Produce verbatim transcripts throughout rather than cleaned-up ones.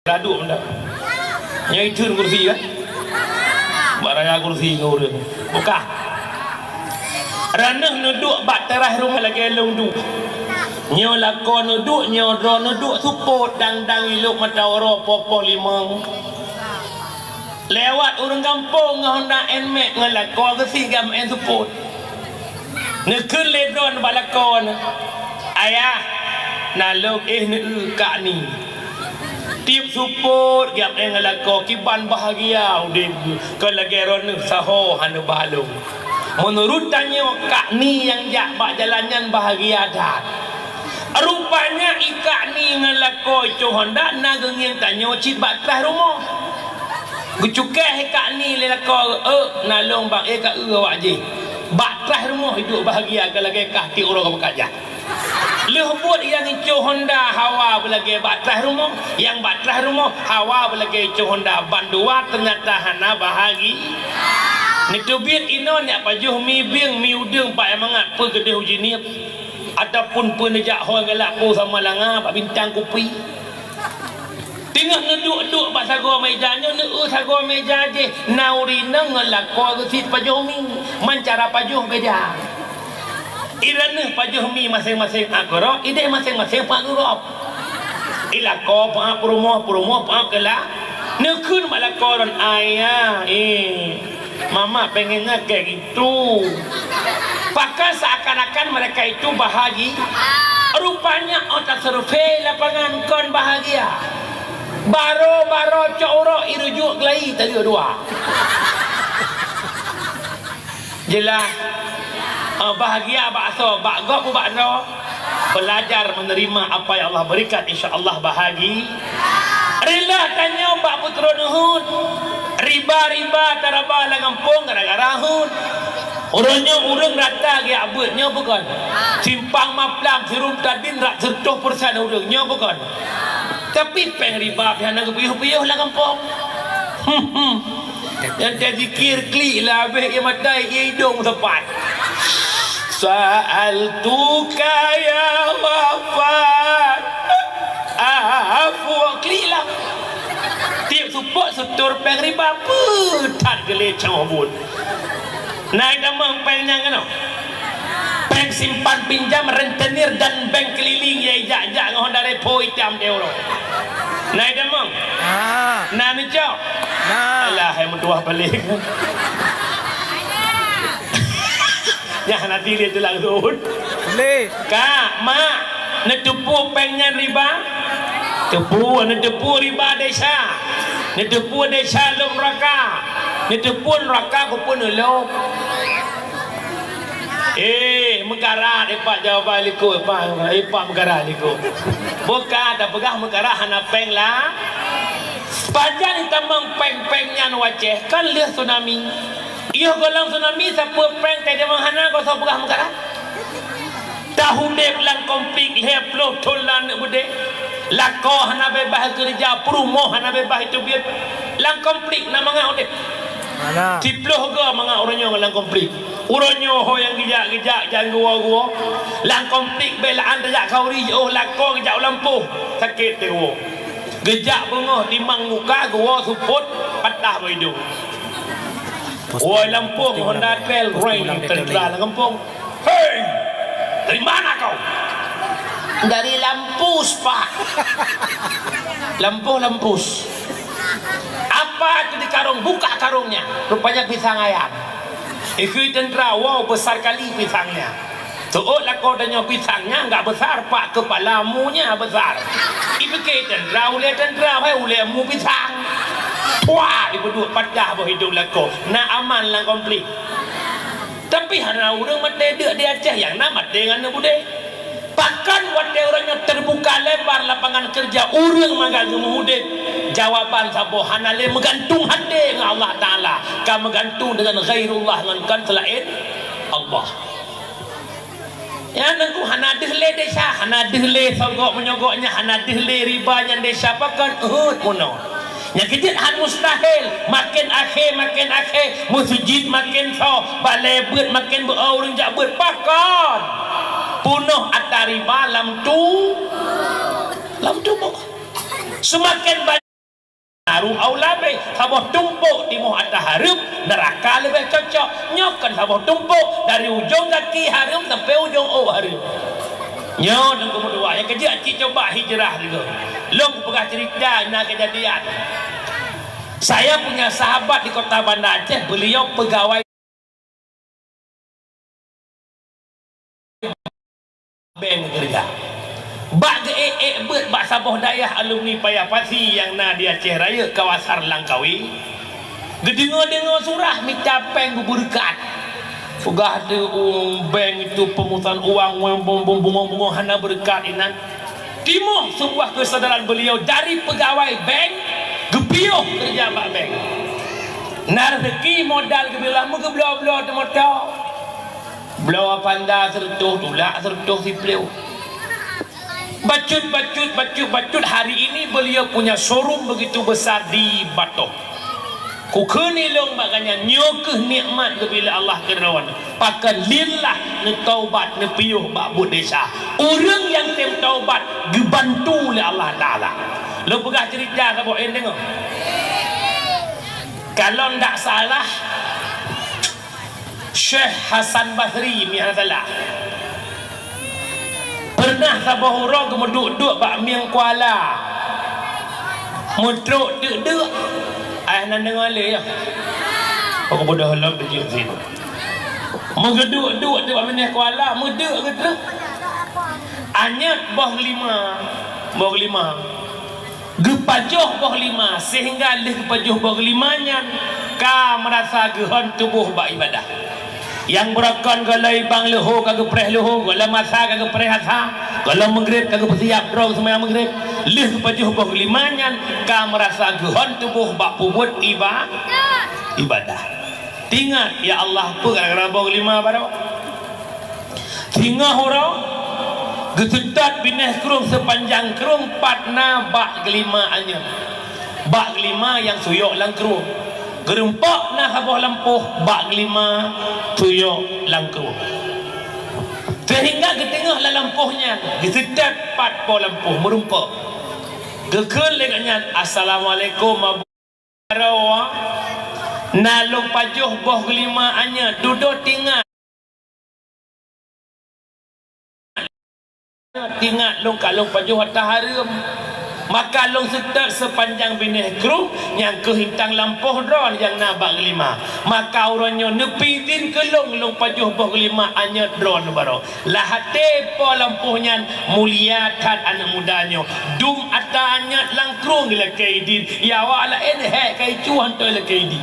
Raduek mantong. Nyoe itheun kursi kan? Bak raya kursi ngon ureueng. Buka. Raneuh neuduek bak teras rumoh lagèe lôn duek. Nyoe lakoe neuduek, nyoe droe neuduek, seupôt dang-dang ilok mata uroe poh-poh limong. Lewat ureueng gampông ngon Honda Nmax ngon lakoe geusie gam en seupôt. Neukheun lé droe bak lakoe nyan, "Ayah, na lôn éh neueu Kak Ni." Tiep seupôt gam en ngon lakoe kiban bahagia udép geuh, kon lagèe droeneuh saho hana balom. Meunurot tanyoe Kak Ni nyang jak bak jalan nyan bahagia that. Rupanya i Kak Ni ngon lakoe cok Honda na geungieng tanyoe cit bak teras rumoh. Geucukèh i Kak Ni lé lakoe, "Euk, na lôn bang, éh ka eu awak jih." Bak teras rumoh iduek bahagia ka lagèe kah tiep uroe ka meukat jak. Lheueh buet nyang icok Honda hawa beulagèe bak teras rumoh, nyang bak teras rumoh hawa beulagèe icok Honda, bandua teunyata hana bahagi. Neuteubiet inoe nyak pajoh mi bieng, mi udeueng, pak nyang mangat peue keudeh uji niet. Ataupun peue neujak hôi galak po sama langa bak bintang kupi. Teungoh neuduek-duek bak sagoe méja nyoe, neueu sagoe méja jih, na ureueng inong ngon lakoe geusie pajoh mi, man cara pajoh beda. I raneuh pajoh mi maséng-maséng ap keurok, ideh maséng-maséng ap keurok. I lakoe ap peurumoh, peurumoh ap keula. Neukheun bak lakoe droen, "Ayah, eh." Mama pengennya kayak gitu. Bahkan seakan-akan mereka itu bahagia. Rupanya otak survei lapangan kon bahagia. Baro-baro cok uroe irujuk gelai tadi dua. Jelas. Ah, bahagia bak asoe, bak gob bak droe. Belajar menerima apa yang Allah berikan, insya Allah bahagia. Rila tanyoe bak peutroe neuhun. Riba-riba taraba lam gampông gara-gara hut. Uroe nyoe ureueng rata geujak beuet nyoe bukon. Simpang Maplam, Sirum Tadin rap seureutôh peureusén ureueng nyoe bukon. Tapi péng riba pih hana geupiôh-piôh lam gampông. Hmm, hmm. Nyang teuh zikir klik lah, abéh ie mata, ie idong sepat. Sa'altuka ya Ghaffar. Afu klik lah. Tiep seupôt seutôt péng riba, peutat geulécôh buet. Na itamong péng nyan keunoe. Péng simpan pinjam rentenir dan bank keliling nyang ijak-jak ngon Honda Revo itam di uroe. Na itamong? Na. Na neucok? Na. Alah, hai meutuah paléng. Nyan hana tiléh teulang rhot. Boleh. Kak, mak, neuteupeue péng nyan riba? Teupeue, neuteupeue riba desya. Neuteupeue desya lom neuraka. Neuteupeue neuraka keupeue neulom. Eh, meukarat ipak jawaban likot, ipak, ipak meukarat likot. Bukan, tapeugah meukarat hana péng lah. Pajan itamong péng-péng nyan u Aceh, kan lheueh tsunami. Yoh gohlom tsunami, sapeue péng teuh jamén hana, kok soe peugah meukarat? Taudép lam konflik lhèe ploh thôn lam aneuk beudé. Lakoe hana beubaih keureuja, peurumoh hana beubaih teubiet. Lam konflik na mangat udép. Mana? Siploh goe mangat uroe nyoe lam konflik. Uroe nyoe ho nyang geujak-geujak nyang geuwoe-geuwoe. Lam konflik bèk la'an tajak khanduri jiôh lakoe geujak u lampôh. Sakét teuh geuwoe. Geujak beungoh timang muka geuwoe seupôt patah bak idong. Woe lampôh Honda Trail, roy teuntara lam gampông. "Hei! Dari mana kau?" "Dari Lampus, Pak." "Lampôh Lampus." "Apa itu di karung? Buka karungnya." Rupanya pisang ayam. Ikheun teuntara, "Wow, besar kali pisangnya." Teuôt lakoe tanyoe pisang nyan enggak besar, Pak, kepala munya besar. Ipike teuntara, ulèe teuntara, hai ulèe mu pisang. Puah, ipeuduek patah boh idong lakoe. Na aman lam konflik. Tapi hana ureueng maté deuk di Aceh, nyang na maté ngon aneuk beudé. Pakon watèe uroe nyoe teubuka lebar lapangan keureuja, ureueng mangat geumeu'ah udép? Jawaban saboh, hana lé meugantung até ngon Allah Taala, ka meugantung deungon ghairullah ngon kon seulaén Allah. Nyan Teungku, hana deuh lé desya, hana deuh lé sogok menyogok nyan, hana deuh lé riba nyan desya, pakon? Eut, bunoe. Nyang keujeuet han mustahil, maken akhé, maken akhé, meuseujid maken tho, balèe beuet maken beu-o ureueng jak beuet, pakon? Bunoe atra riba lam tu, lam tuboh. Seumaken ba- naru aula beh, saboh tumpok timoh ata hareuem, neuraka leubeh cocok. Nyoe kon saboh tumpok, dari ujong gaki hareuem sampai ujong ôk hareuem. Nyoe teungku meutuah, nyang keujeuet cit cuba hijrah sigoe. Lôn peugah cerita na kejadian. Saya punya sahabat di Kota Banda Aceh, beliau pegawai bank keureuja. Bak geuék-ék beuet bak saboh dayah alumni Paya Pasi nyang na di Aceh Rayeuk, kawasan Langkawi, geudeungoe-deungoe surah mita péng beubeureukat. Peugah teuh, "Oh, bank itu pemusatan uang, bungong-bungong hana beureukat inan." Timoh seubuah keusadaran beuliau dari peugawai bank geupiôh keureuja bak bank. Na reuzeki modal geubilang meugeubloe-bloe teumoto. Bloe Panda seureutôh, tulak seureutôh siplôh. Bacut, bacut, bacut, bacut, hari ini beliau punya showroom begitu besar di Batoh. Kukheun ilôn bak gobnyan, nyoe kheueh nikmat geubri lé Allah keu droeneuh. Pakon lillah neutaubat, neupiôh bak buet desya. Ureuëng nyang tem taubat geubantu lé Allah Taala. Lôn peugah cerita saboh, en deungoe. Kalau ndak salah, Syekh Hasan Basri, mi hana salah, pernah saboh uroe geumeuduek-duek bak mieng kuala. Meutrok deuk-deuk, ayah nan deungoe lé, ya. Pokok bodoh lom bejeuet sini. Meugeuduek-duek teuk bak mieng kuala, meudeuk geutrek. Anyot boh geulima, boh geulima. Geupajoh boh lima, sehingga lheueh geupajoh boh lima nyan ka meurasa geuhon tuboh bak ibadah. Nyang beurokon gohlom ibang leuho ka geupreh leuho, gohlom asa ka geupreh asa, gohlom meugreb ka geupeusiab droe seumayang meugreb. Lheueh geupajoh boh lima nyan ka meurasa geuhon tuboh bak peubuet iba-, ibadah. Tingat, ya Allah, peue gara-gara boh lima baroe? Singoh uroe geuseutôt binéh krueng seupanjang krueng pat na bak geulima anyot. Bak geulima nyang suyok lam krueng. Geurumpok na saboh lampôh bak geulima suyok lam krueng. Seuhingga geuteungoh lam lampôh nyan geuseutôt pat po lampôh meurumpok. Geukheun lé gobnyan, "Assalamualaikum, Abu." Baroe na lôn pajoh boh geulima anyot, dudoe tingat. Tingat lôn ka lôn pajoh ata hareuem. Maka lôn seutôt seupanjang binéh krueng nyang kheueh intang lampôh droe nyang na bak geulima. Maka uroe nyoe neupeuidin keu lôn, lôn pajoh boh geulima anyot droe baroe. Lam até po lampôh nyan, mulia that aneuk muda nyoe. Dum ata anyot lam krueng geulakée idin, ya awak laén hék ka icu hántom lakée idin.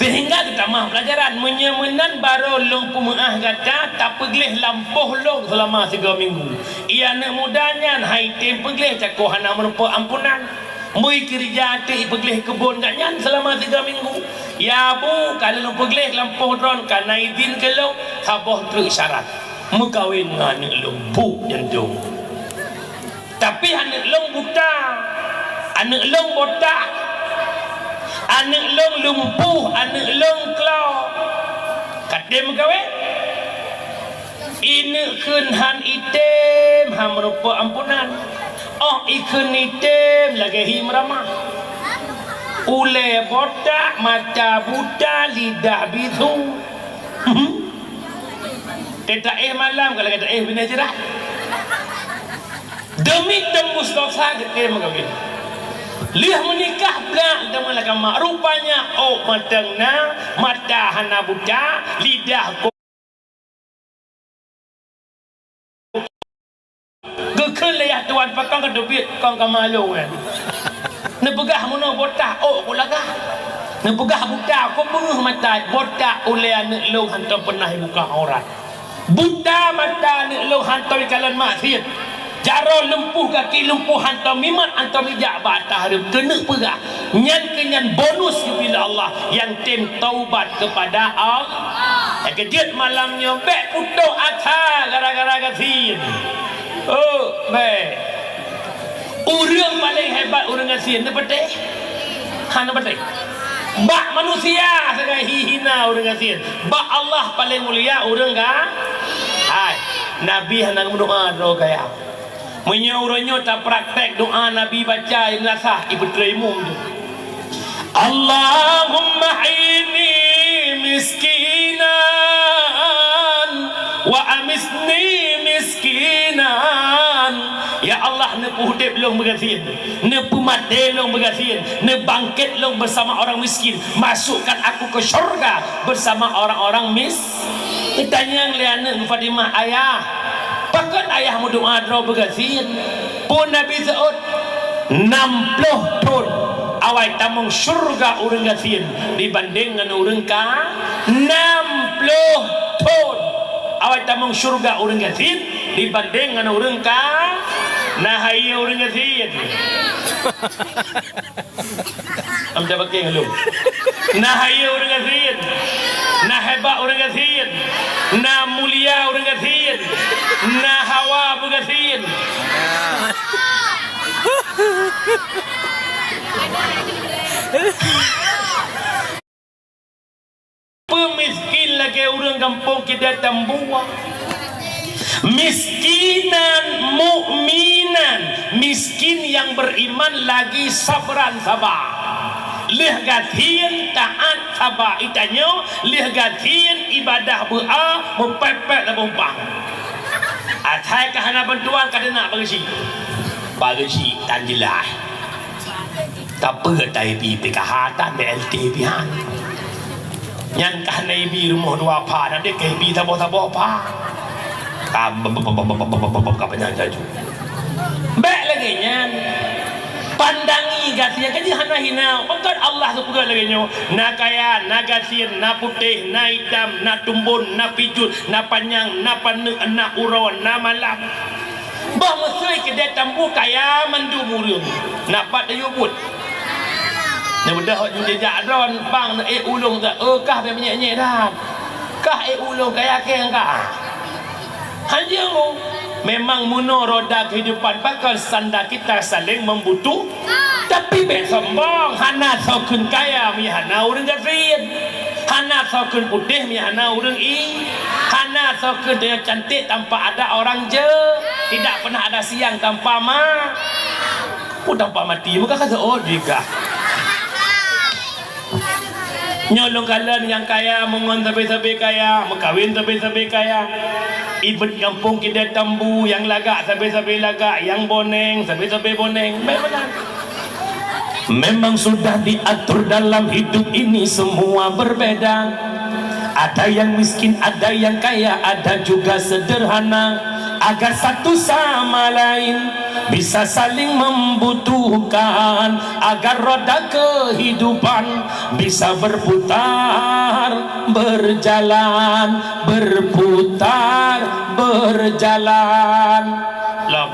Seuhingga geutamah peulajaran, meunyoe meunan baroe lôn peumeuáh gata tapeugleh lampôh lôn seulama sigoe minggu. Ie aneuk muda nyan han item peugleh, cako hana meurumpok ampunan. Meunyo keureuja teuk ipeugleh keubon gobnyan seulama sigoe minggu. Ya bu, ka lôn peugleh lampôh droe, ka na idin keu lôn, saboh treuk syarat. Meukawen ngon aneuk lôn, bu, jantung. Tapi aneuk lôn buta, aneuk lôn botak, aneuk lôn lumpuh, aneuk lôn klo. Ka tem meukawen? Ineuk kheun han item, han meurumpok ampunan. Óh ikheun item lagée hi meuramah. Ulée botak, mata buta, lidah bisu. Teuta éh malam ka lagée taéh binéh jeurat. Demi teumbus dosa geutem meukawen. Lheueh meunikah blah teuma lagée mak. Rupanya ôk mantong na, mata hana buta, lidah Geukheun lé yah tuan, pakon ka teubiet kong ka malu nyan. Neupeugah meunoe botak ôk ku lagak. Neupeugah buta ku beungeuh mata, botak ulée aneuk lôn hantom peunah ibuka aurat. Buta mata aneuk lôn hantom ikalon maksiet. Jaroe lumpuh gaki lumpuh hantom mimat hantom ijak bak ata hareuem keuneuk peugah. Nyan keuh nyan bonus geubri lé Allah nyang tem taubat keupada Allah. Nyang keujeuet malam nyoe bék putôh asa gara-gara gasien. Oh, bék. Ureuëng paleng hebat ureuëng gasien, neupatéh? Hana patéh. Bak manusia sagai hihina ureuëng gasien. Bak Allah paleng mulia ureuëng ga-, hai. Nabi hana geumeudoa droe kaya. Meunyoe uroe nyoe tapraktek doa Nabi baca, i meulasah, i peutrei mum tu. Allahumma a'inni miskinan wa amitni miskinan. Ya Allah, neupeuudeb lôn beugasien, neupeumaté lôn beugasien, neubangket lôn beusama orang miskin. Masukkan aku ke syurga beusama orang-orang mis-, Geutanyong lé aneuk Fatimah, "Ayah, pakon ayah meudoa droe beugasien?" Phon Nabi seuôt, "Nam ploh thon awai tamong syeuruga ureuëng gasien dibandeng ngon ureuëng ka-, nam ploh thon awai tamong syeuruga ureuëng gasien dibandeng ngon ureuëng ka-, na hayeue ureuëng gasien." Am tabakeng lom. Na hayeue ureuëng gasien. Na hebat ureuëng gasien. Na mulia ureuëng gasien. Na hawa beugasien. Peumiskin lagée ureuëng gampông Kidai Tambu. Miskinan mukminan, miskin yang beriman lagi sabran saba. Lheueh gasien taát saba, itanyoe lheueh gasien ibadah beu'a meupék-pék tabong pang. Asai ka hana bantuan ka teunak pageusik. Pageusik tan jeulaih. Tapeue ta ibi P K H tan B L T pihan. Nyan ka hana ibi rumoh dua pha, dan dia ka ibi saboh-saboh pha. Ka b-, b-, ka banyak jaju. Bék lagée nyan. Pandangi gasien ka jih hana hina. Pakon Allah geupeugah lagée nyoe, na kaya, na gasien, na putéh, na itam, na tumbon, na pijot, na panyang, na paneuk, na uroe, na malam. Bah meusui keudeh Tambu kaya mandum ureuëng. Na pat tayue buet. Nyang beudoh hok jijak droe, bang, na ék ulông dak, "Oh, kah bèk meunyék-nyék dak. Kah ék ulông kaya keng kah." Hana jeuet. Memang meunoe roda kehidupan bakal sanda kita saling membutuh. Tapi bék sombong, hana soe kheun kaya meuhana ureuëng gasien. Hana soe kheun putéh meuhana ureuëng i. Hana soe kheun tanyoe cantik tanpa ada orang je. Tidak pernah ada siang tanpa ma-, oh, tanpa mati, meuka ka seuôt jih kah. Nyoe lôn kalon nyang kaya, meungon sabe-sabe kaya, meukawen sabe-sabe kaya. Ibeuet gampông Kidai Tambu, nyang lagak sabe-sabe lagak, nyang boneng sabe-sabe boneng. Baik meunan. Memang sudah diatur dalam hidup ini semua berbeda. Ada yang miskin, ada yang kaya, ada juga sederhana. Agar satu sama lain bisa saling membutuhkan, agar roda kehidupan bisa berputar, berjalan, berputar, berjalan. Lom.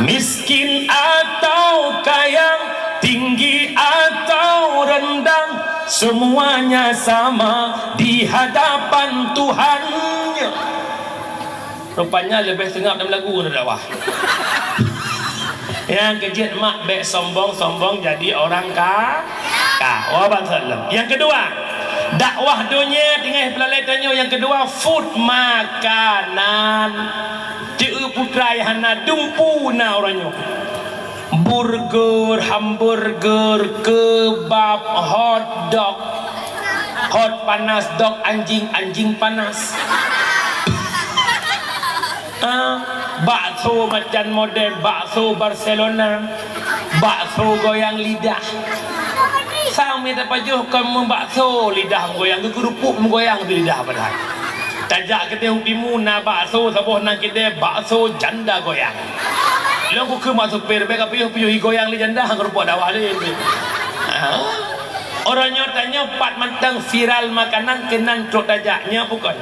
Miskin atau kaya, tinggi atau rendah, semuanya sama di hadapan Tuhannya. Rupanya leubeh seungab dalam lagu ngon dakwah. Nyang keujeuet mak bék sombong-sombong jadi orang ka-, ka. Wah, bansa lom. Nyang keudua, dakwah donya tinggai peulalai tanyoe. Nyang keudua, food, makanan. Ceu putra nyang hana dumpu na uroe nyoe. Burger, hamburger, kebab, hot dog. Hot panas, dog anjing, anjing panas. Ah, bakso macam model bakso Barcelona, bakso goyang lidah. Sang mita pajoh kon meubakso lidah meugoyang, geukeurupuk meugoyang di lidah padahai. Tajak keudeh u timu na bakso saboh nan keudeh bakso janda goyang. Lôn kukheun mak supir, bék ka piôh-piôh igoyang lé janda, han keurupuk dakwah lé. Ah. Uroe nyoe tanyoe pat mantong viral makanan keunan trok tajak, nyoe bukon.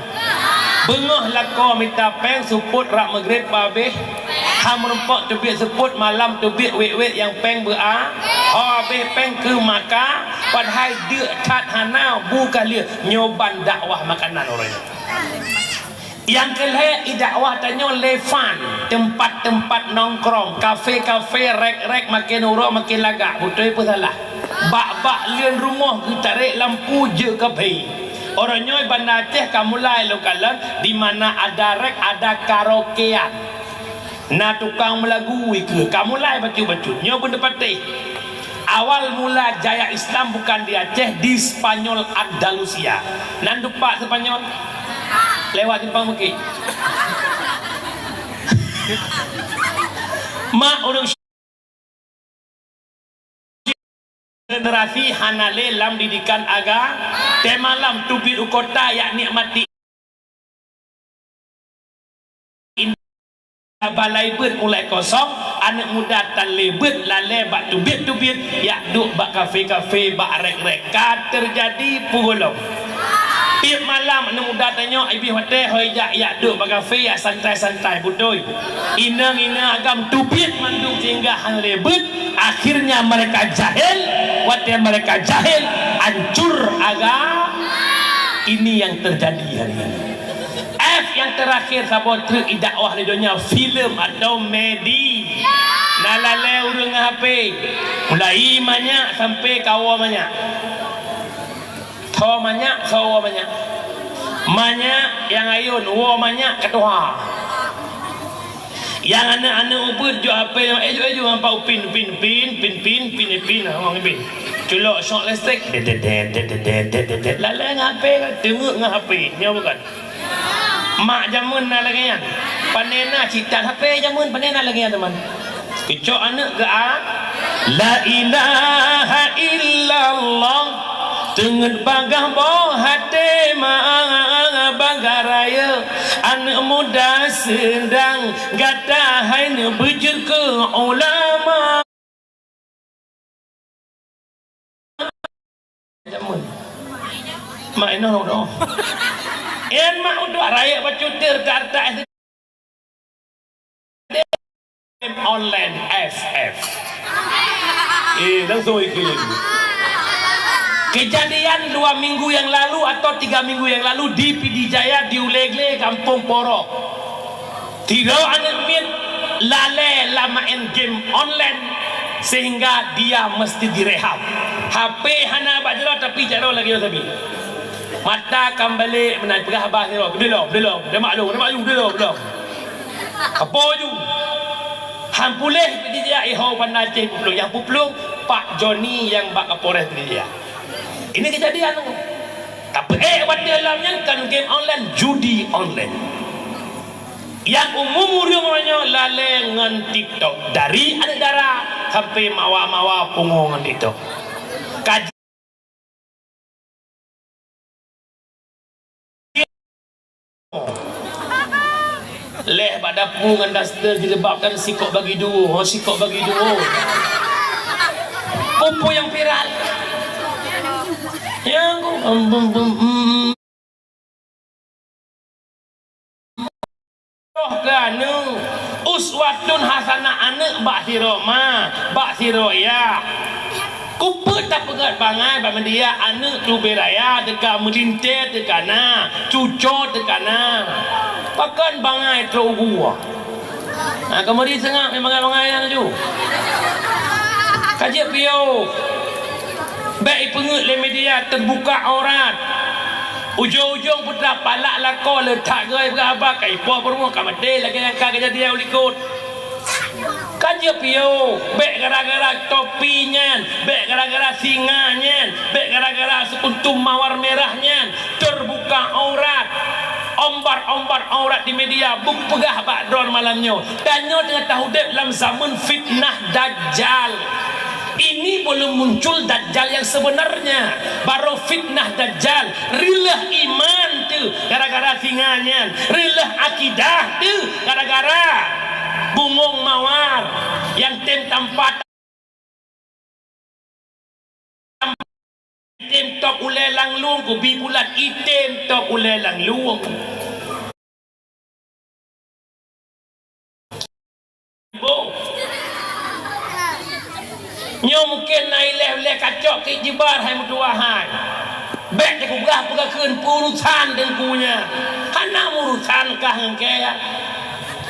Beungoh lakoe mita péng seupôt rab Maghrib babeh. Ha meurumpok teubiet seupôt malam teubiet wét-wét nyang péng beu-a. Ho abeh péng keu maka, padahai deuk that hana bu ka lheueh. Nyoe ban dakwah makanan uroe nyoe. Nyang keu lhée i dakwah tanyoe le fun, teumpat-teumpat nongkrong, kafe-kafe, rék-rék maken uroe maken lagak, beutôi peue salah. Bak-bak leuen rumoh geutarek lampu jeuet kafe. Uroe nyoe Banda Aceh ka mulai lôn kalon, di mana ada rék ada karaokean. Na tukang meulagu ikeue, ka mulai bacut-bacut. Nyoe beuneupatéh. Awal mula jaya Islam bukan di Aceh, di Spanyol Andalusia. Nan dupat Spanyol? Lewat simpang bukét. Mak ureuëng generasi hana lé lam didikan aga, teuma lam teubiet u kota yak nikmati balai beuet mulai kosong, aneuëk muda tan lé beuet lalée bak teubiet-teubiet, yak duek bak kafe-kafe, bak rék-rék, ka teujadi peue gohlom. Tiep malam aneuëk muda tanyoe ibih watée hôi jak yak duek bak kafe yak santai-santai, beutôi. Inong-inong agam teubiet mandum sehingga hana lé beuet, akhirnya mereka jahil, watée mereka jahil, hancur aga. Ini yang terjadi hari ini. F yang terakhir saboh treuk idakwah di donya, filem atau medi. Na lalée ureuëng ngon H P. Mulai manyak sampai kawoe manyak. Tho manyak, tho woe manyak. Manyak nyang ayôn, woe manyak ka tuha. Nyang aneuëk-aneuëk ubeuet jok H P, eh, jok, eh, jok, nampak upin, upin, upin, upin, upin, upin, upin, ah, ureuëng ubin. Culok syok listrik, det, det, det. Lalée ngon H P, teungeut ngon H P. Nyoe bukan. Mak jameun na lagée nyan. Pane na cit that H P jameun, pane na lagée nyan teuma. Keucok aneuëk geuá, "La ilaha illallah." Teungeut bagaih boh até ma bagaih rayeuk. Aneuëk muda seudang gata hai neubeujeuet keu ulama. Jameun. Mak inoe udoe. En mak udoe rayeuk bacut tir, tar, tar, online F F. Eh, langsung iklim. Kejadian dua minggu yang lalu atau tiga minggu yang lalu di Pidie Jaya, di Ulee Glé, Kampung Poro. Tiroe aneuëk miet lalée lam maén game online sehingga dia mesti direhab. H P hana bak jaroe tapi jaroe lagée nyoe sabe. Mata kam balek meunan peugah haba sidroe, "Keudeh lom, keudeh lom, keudeh maklum, keudeh maklum, keudeh lom, keudeh lom." Apo ju? Han puléh Pidie Jaya, iho banda Aceh peuplueng, nyang peuplueng Pak Joni nyang bak Kapolres Pidie Jaya. Ini kejadian tu. Tapi eh watée lam nyan kan game online, judi online. Nyang umum ureuëng uroe nyoe lalée ngon TikTok, dari aneuëk dara sampai mawa-mawa pungo ngon TikTok. Ka leh bak dapu ngon daster jilbab kan sikok bagi dua, ha, sikok bagi dua. Peue-peue nyang viral. Nyang Roh keu aneuëk, uswatun hasanah aneuëk bak sidroe ma, bak sidroe yah. Keupeue tapeugét bangai bak media aneuëk tubée raya teuka meulintée teuka na, cuco teuka na. Pakon bangai trok u gua? Ha, kameuri seungab nyang bangai-bangai nyan laju. Ka jeuet piôh. Bék ipeungeuet lé media teubuka aurat. Ujong-ujong peue teuma palak lakoe le that geuh ipeugah haba ka ipoh peurumoh ka maté lagée nyang ka keujadian u likot. Ka jeuet piôh, bék gara-gara topi nyan, bék gara-gara singa nyan, bék gara-gara seukuntum mawar mirah nyan, teubuka aurat. Ombar-ombar aurat di media, beupeugah bak droe malam nyoe. Tanyoe teungoh taudeb lam zameun fitnah dajjal. Ini belum muncul dajjal yang sebenarnya. Baru fitnah dajjal. Riléh iman teuh gara-gara singa nyan. Riléh akidah teuh gara-gara bungong mawar nyang tem tampat. Item tok ulée langlueng, kubi bulat item tok ulée langlueng. Boh. Nyoe mungken na ilée-ilée kacok keu jibar hai meutuwah hai. Bék teupeugah-peugah kheun peurusan teungku nyan. Hana meurusan kah ngon kée.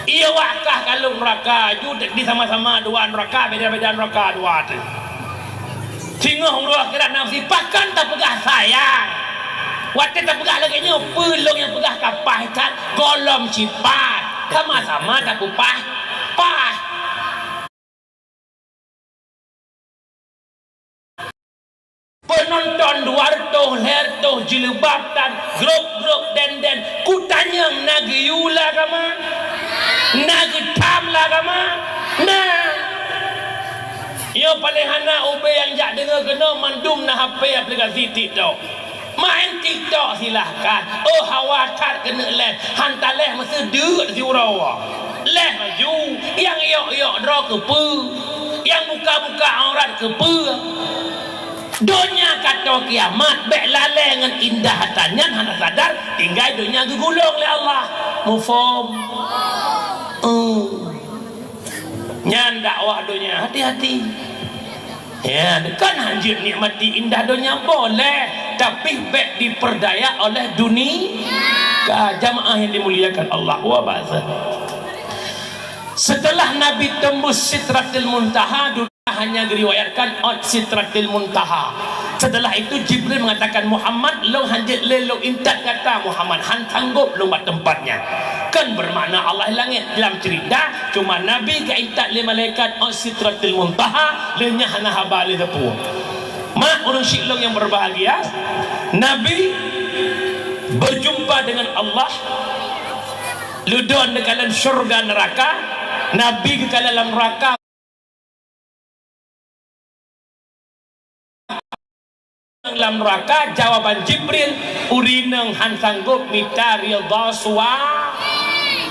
Iya wak kah kalon nuraka, ju di sama-sama dua nuraka, beda-beda nuraka dua teuh. Singoh uroe akhirat na meusipat kan tapeugah sayang. Watée tapeugah lagée nyoe, peue lôn nyang peugah ka paih that, gohlom sipat. Sama-sama tapeupah. Pah! Peunonton dua reutôh, lhèe reutôh, jilbab tan, grôp-grôp, dèn-dèn. Kutanyong, na geuyue lé agama? Na geutham lé agama? Na. Nyoe paléng hana ubé nyang jak deungö keunoe, mandum na H P aplikasi TikTok. Main TikTok silahkan. Oh, hawa that keuneuk leh. Han taleh meuseudeuk siuroe. Leh laju, nyang yok-yok droe keupeue? Nyang buka-buka aurat keupeue? Donya ka toe kiamat, bèk lalè ngon indah atra nyan, hana sadar, tinggai donya geugulong lé Allah. Muphom? Oh. Nyan dakwah donya, hati-hati. Ya, kan hanjeuet nikmati indah donya boleh, tapi bèk diperdaya oleh duni-, ka jamaah yang dimuliakan Allah wa ba'd. Setelah Nabi tembus Sidratil Muntaha, dunia hanya diriwayatkan ot Sidratil Muntaha. Setelah itu Jibril mengatakan, "Muhammad, lôn hanjeuet lé lôn intat gata, Muhammad, han sanggob lôn bak teumpat nyan." Kan bermakna Allah langét dalam cerita, cuma Nabi geuintat lé malaikat ot Sidratil Muntaha, lheueh nyan hana haba lé sapeue. Mak ureueng syik lôn yang berbahagia, Nabi berjumpa dengan Allah, leudon neukalon syurga neuraka, Nabi geukalon lam neuraka. Lam neuraka, jawaban Jibril, "Ureueng inong han sanggob mita ridha sua-,"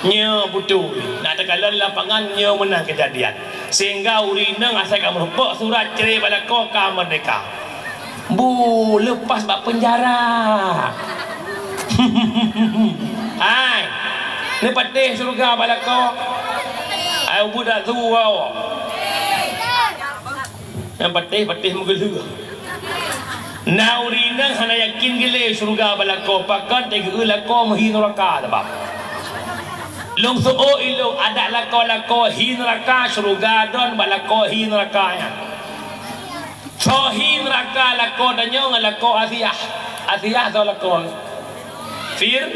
nyoe beutôi. Nak teukalon lapangan nyoe meunan keujadian. Sehingga ureueng inong asai ka meurumpok surat cerai bak lakoe ka meurdeka. Bu, lepas bak peunjara. Hai, neupatéh syeuruga bak lakoe. Hai, ubu dak tuwoe. Nyang patéh-patéh meugeulheueh. Na ureueng inong hana yakin geuh lé syeuruga bak lakoe, pakon teugeue lakoe meuhi neuraka sabab. Lôn seuôt ilôn adak lakoe-lakoe hi neuraka, syeuruga don bak lakoe hi neuraka nyan. Soe hi neuraka lakoe tanyoe ngon lakoe Asiah. Asiah soe lakoe? Fir-,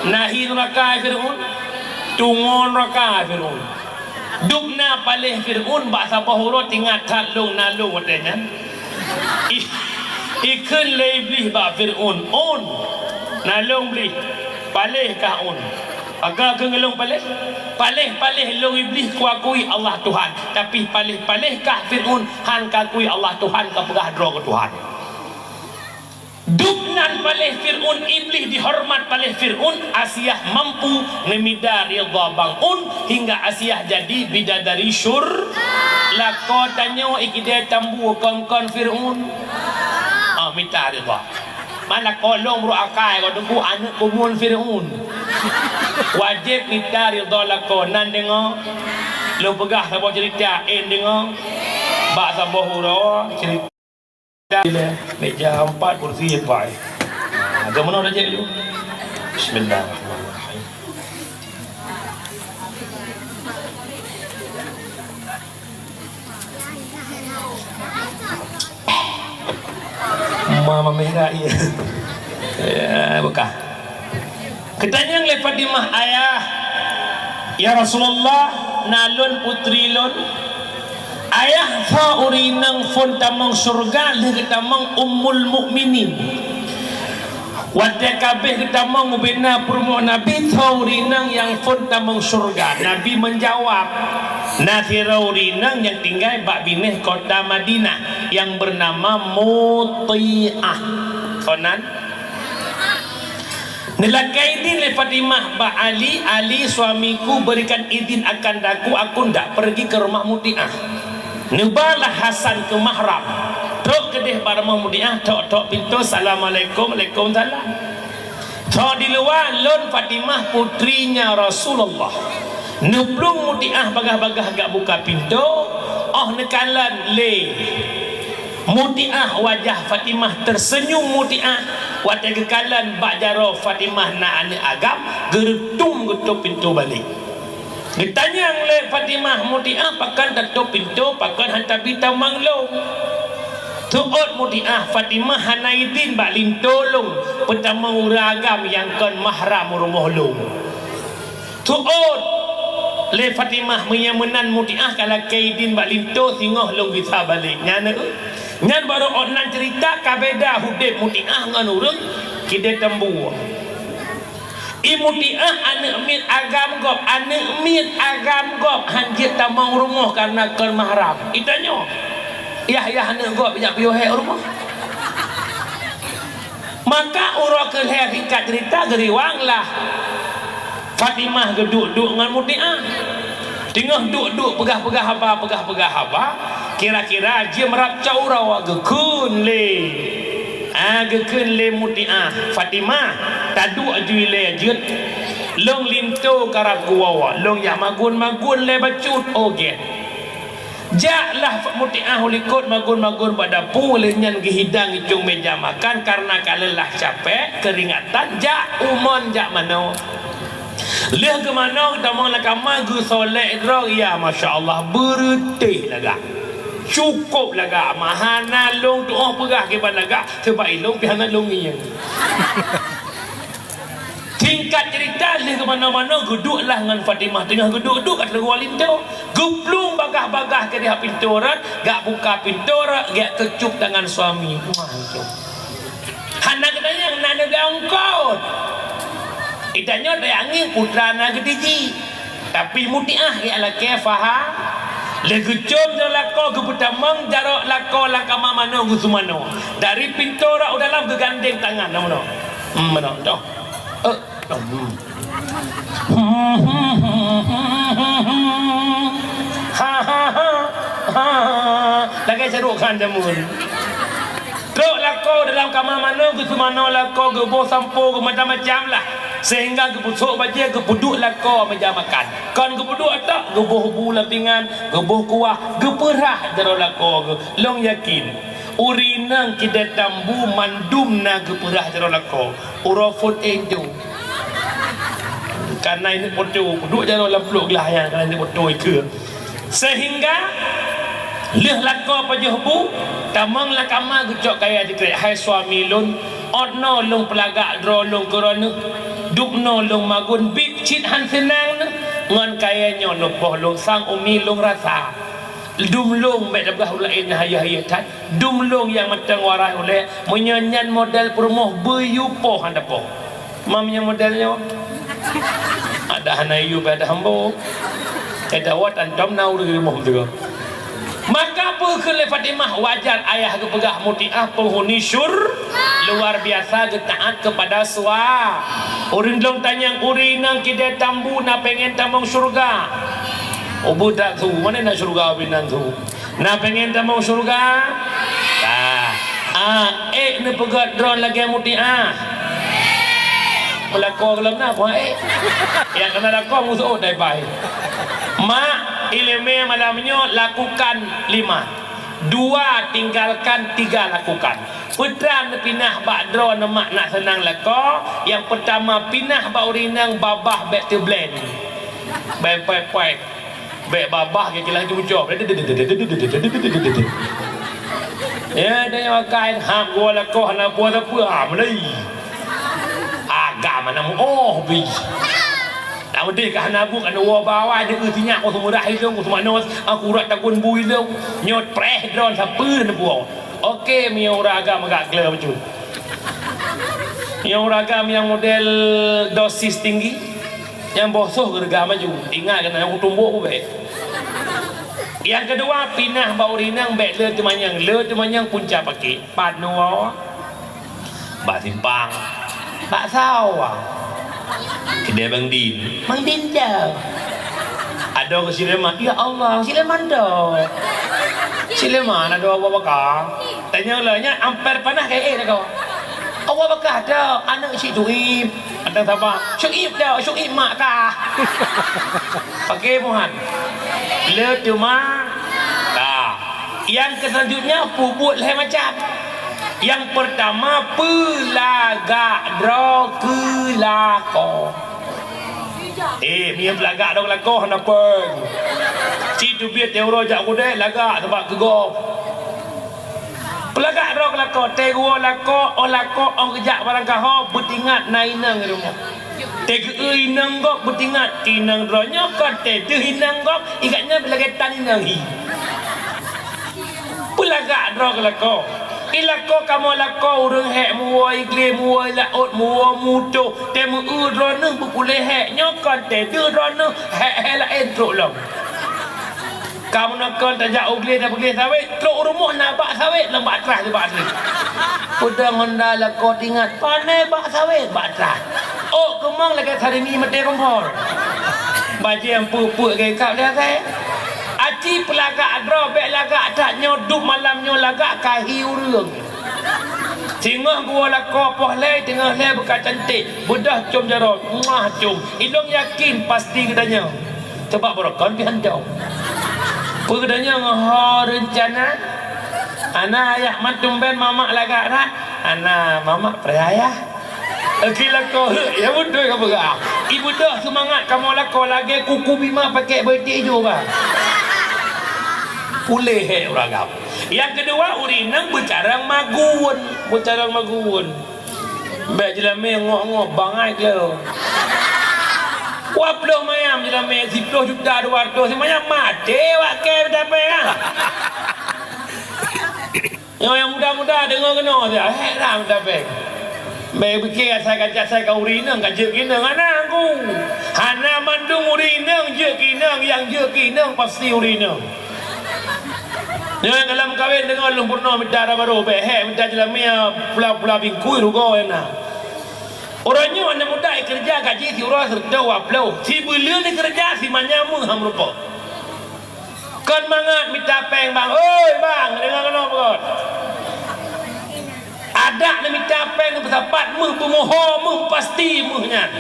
na hi neuraka Fir'aun? Tungoe neuraka Fir'aun. Dub na paléh Fir'aun bak saboh uroe teuingat that lôn na lôn watèe nyan. I-, ikheun lé Iblih bak Fir'aun, "Un, na lôn Iblih, paléh kah un?" Maka keu ngon lôn paléh, paléh-paléh lôn Iblih kuakui Allah Tuhan, tapi paléh-paléh kah Fir'aun han kakui Allah Tuhan, kapeugah droe keu Tuhan. Dub nan paléh Fir'aun, Iblih dihoreumat paléh Fir'aun, Asiah mampu neumita ridha bang un hingga Asiah jadi bidadari syur-, lakoe tanyoe ikidée tambu kon-kon Fir'aun. Ah, mita ridha. Mana kolong brok akai kau tunggu aneuk kumun Fir'aun. Wajéb mita ridha lakoe nan deungoe. Lôn peugah saboh cerita, en deungoe. Bak saboh uroe cerita. Meja empat, kursi empat. Nah, agak mana dah jadi tu? Bismillahirrahmanirrahim. Mama merah, iya. Ya, bekah. Geutanyong lé Fatimah, "Ayah, ya Rasulullah, na lôn putri lôn." Ayah, tho ureueng inong phon tamong syeuruga lheueh geutamong Ummul Mukminin. Watée ka abéh geutamong ubena peurumoh Nabi, tho ureueng inong nyang phon tamong syeuruga. Nabi meujawab, "Na sidroe ureueng inong nyang tinggai bak binéh kota Madinah nyang beunama Mutiah." Phon nan? Neulakée idin lé Fatimah bak Ali, "Ali, suamiku berikan izin akan aku, aku hendak pergi ke rumah Mutiah." Neuba lah Hasan keu mahram. Trok keudeh bak rumoh Mutiah, tok-tok pintoe, "Assalamualaikum." "Waalaikumsalam." "Tho di luwa, lôn Fatimah, putrinya Rasulullah." Neuplueng Mutiah bagah-bagah gak buka pintoe, óh neukalon lé Mutiah wajah Fatimah, teuseunyum Mutiah. Watée geukalon bak jaroe Fatimah na aneuëk agam, geureutum geutôb pintoe balek. Geutanyong lé Fatimah, "Mutiah, pakon tatôb pintoe, pakon han tabi tamong lôn?" Teuôt Mutiah, "Fatimah hana idin bak linto lôn peutamong ureuëng agam nyang kon mahram rumoh lôn." Teuôt Lé Fatimah, meunyoe meunan Mutiah ka lakée idin bak linto singoh lôn gisa balek. Nyan, eh, nyan barô ôn nan ceurita ka beda udeb Mutiah ngon ureuëng kidée Tambu. I Mutiah aneuëk miet agam gob, aneuëk miet agam gob, han jeuet tamong rumoh kareuna kon mahram. Itanyoe, yah-yah aneuëk gob jak piôh hék rumoh. Maka uroe keu lhée singkat ceurita geuriwang lah Fatimah geuduek-duek ngon Mutiah. Teungoh duek-duek peugah-peugah haba, peugah-peugah haba, kira-kira jeuem rab cot uroe geukheun lé, ah, geukheun lé Mutiah, "Fatimah, taduek aju ilée jeuet. Lôn linto karab geuwoe, lôn jak magun-magun lé bacut." "Oh gét." Jaklah Mutiah u likot magun-magun bak dapu, lheueh nyan geuhidang icong méja makan kareuna ka leulah capék, keuringatan, jak umon jak manoe. Lheueh geumanoe geutamong lam kama geusolek droe, ya masya Allah, beureutéh lagak. Cukôp lagak, ma hana lôn tuoh peugah kiban lagak, sabab ilôn pih hana lôn ngieng. Singkat ceurita, lheueh geumanoe-manoe, geuduek lah ngon Fatimah. Teungoh geuduek-duek, ka teuleuwoe linto. Geuplueng bagaih-bagaih keudeh pintoe rot, gak buka pintoe rot, gak keucup tangan suami. Wah, itu. Hana geutanyong, na neuga ungkot. Itanyoe tayang ngieng putra na geutiji. Tapi Mutiah jak lakée faham. Lheueh geucom jaroe lakoe, geupeutamong jaroe lakoe lam kama manoe geuseumanoe. Dari pintoe rot u dalam geugandeng tangan, na meunoe. Hmm, meunoe, toh. Eh, toh. Hmm. Ha, ha, ha, ha. Lagée carok khan jameun. Trok lakoe dalam kama manoe, geuseumanoe lakoe, geuboh sampo, geumacam-macam lah. Sehingga geupeusok bajée, geupeuduek lakoe meja makan. Kon geupeuduek tok, geuboh bu lam pingan, geuboh kuah, geupeurah jaroe lakoe geuh. Lôn yakin, ureuëng inong kidée Tambu mandum na geupeurah jaroe lakoe. Uroe phôn éh tu. Kana inong poto, peuduek jaroe lam pluek glah nyan, kana inong poto ikeu. Sehingga lheueh lakoe pajoh bu, tamong lam kama geucok kayée sikrek, "Hai suami lôn, ôt noe lôn peulagak droe lôn keu droeneuh, dub noe lôn magun, biet cit han seunang neuh ngon kayée nyoe neupoh lôn sang umi lôn rasa. Dum lôn bék tapeugah ureuëng laén, hayeu-hayeu that, dum lôn nyang mantong warai ulée, meunyoe nyan model peurumoh beuyue poh han tapoh." Mam nyang model nyoe. Ada hana yub, ada hambo. Ada wat antom na ureuëng rumoh beutôi. Maka peue kheun lé Fatimah, wajar ayah geupeugah Mutiah penghuni syur-, luar biasa geutaat kepada sua-, ureuëng lôn tanyong, ureuëng inong kidée Tambu na pengen tamong syurga? Ubeut that su, mana na syurga binan su? Na pengen tamong syurga? Ka. Ah, ék neupeugét droe lagée Mutiah. Meulakoe gohlom na, puhan ék. Nyang kana lakoe musoh dai bai. Mak, iéleumé malam nyoe lakukan lima. Dua tinggalkan, tiga lakukan. Peue treuk neupinah bak droe neumak nak seunang lakoe, nyang peurtama pinah bak ureuëng inong babah bék teublend. Bék poét-poét. Bék babah geukilah jeuem ucok. Ya, dan nyang makai hab gua lakoe hana puasa peue, ah, meulai. Agam hana mu-, oh, bi. Tak beudeh ka hana buet, hana woe bawai, dia keu sinyak, keu seumurah ilong, keu seumanoe, aku urat takun bu ilong. Nyoe preh droe sapeue neubuang. Oke, meunyoe ureuëng agam agak gleh bacut. Meunyoe ureuëng agam nyang model dosis tinggi, nyang boh soh geureuga maju. Ingat keunan, nyang tumbok bubé. Nyang keudua, pinah bak ureuëng inong bék le teumanyong. Le teumanyong punca pakè. Pat neuwoe? Bak simpang. Bak sawa. Keudè Bang Din. Bang Din dah. Adoe keu Sulaiman. Ya Allah, Sulaiman dah. Sulaiman adoe Abu Bakar. Tanyong lé nyan, amper panah keu ék lagoe. Abu Bakar dah, aneuk si Tuim. Ada sabar. Syuib dah, Syuib mak kah. Oke, Muhan. Le teuma. Dah. Yang selanjutnya, peubuet lhèe macam. Yang pertama, peulagak droe keu lakoe. Eh, meunyo peulagak droe keu lakoe, hana peue. Ci teubiet teuroe jak keudè, lagak sabab keu gob. Peulagak droe keu lakoe, teuroe lakoe, oh lakoe, oh geujak barangkaho, beutingat na inong di rumoh. Teugeue inong gob beutingat, inong droe nyoe kon teuh inong gob, ikat nyan lagèe tan inong hi. Peulagak droe keu lakoe. I lakoe kamoe lakoe ureueng hék muwoe i glé, muwoe i laôt, muwoe muto, teuh meu-eu droeneuh beupuléh hék, nyoe kon teuh droeneuh hék-hék laén trok lom. Kamoe nyoe kon tajak u glé tapeugléh sawét, trok u rumoh na bak sawét lam bak traih di bak sawét. Peudong honda lakoe tingat, pané bak sawét bak traih. Ôk keumong lagèe sarimi meuté kompor. Bajèe peue-peue lagèe kap lé asai. Aci peulagak droe bèk lagak that nyoe duek malam nyoe lagak kahi ureueng. Singoh geuwoe lakoe poh lhèe teungoh lhèe beuka cantik, beudôh com jaroe, muah com. Ilôn yakin pasti geutanyoe. Coba beurokon pih hantom. Peue geutanyoe ngon ho reuncana? Hana ayah mat tumben mamak lagak that. Hana mamak peureulèe ayah. Oke lakoe heuek, ya beutôi ka peugah. Ibeudôh seumangat kamoe lakoe lagèe kuku bima pakèk beuti ijo ba. Puléh hék ureueng agam. Nyang keudua, ureueng inong beucarông magun, beucarông magun. Bèk jeulamé ngoh-ngoh bangai keu. Dua ploh mayam jeulamé, siploh juta dua ratus, si mayam maté wak kèe tapéng ah. Nyoe nyang muda-muda deungö keunoe siat, hék lam tapéng. Bèk piké asai ka, asai ka ureueng inong ka jeuet keu inong, hana angku. Hana mandum ureueng inong jeuet keu inong, nyang jeuet keu inong pasti ureueng inong. Nyoe dalam kawén deungon lôn peurunoe mita dara barô, bèk hék mita jeulamé pula-pula bingkui rugoe na. Uroe nyoe aneuk muda ikeureuja gaji siuroe sireutôh dua ploh, sibuleuen ikeureuja si manyam meuh han meurumpok. Kon mangat mita péng bang, oi bang, deungoe keunoe peugöt. Adak neumita péng neupeusapat meuh, peumoho meuh, pasti meuh nyan.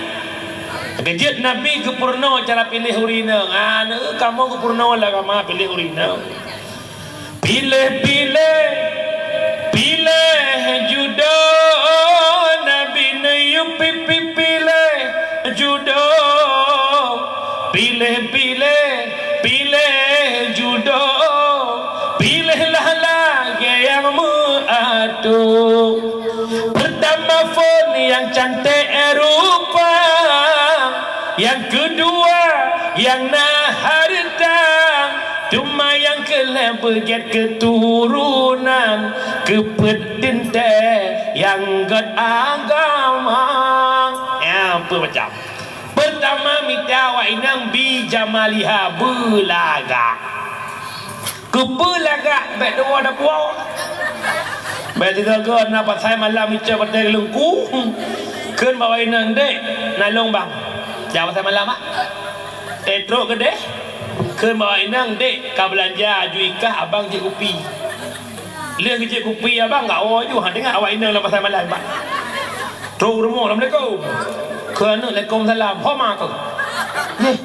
Geujeuet Nabi geupeurunoe cara piléh ureueng inong. Aneuk kamoe geupeurunoe lagama piléh ureueng inong. Piléh-piléh, piléh judoe, Nabi neuyue pi-, pi-, piléh judoe. Piléh-piléh, piléh judoe, piléhlah lagèe nyang meuatô. Peurtama phôn nyang canték rupa, nyang keudua nyang na hareuta, teuma nyang keulhèe beugèt keuturonan, keupeuet teuntèe nyang göt agama. Nyan peue macam. Peurtama mita awak inong bi jamaliha, beulagak. Keupeue lagak bèk tuwoe dapuwoe. Bèk teuga na pasai malam icok batèe leungku. Kheun bak awak inong, "Dek, na lôn bang." Jak pasai malam ah. Teutrok keudeh. Kheun bak awak inong, "Dek, ka beulanja aju i kah abang jeuet kupi." Lheueh geujeuet kupi abang gak woe ju, ha, teuingat awak inong lam pasai malam, Pak. Trok u rumoh, "Assalamualaikum." Keu aneuk, "Waalaikumsalam." "Ho ma keuh?" "Neh,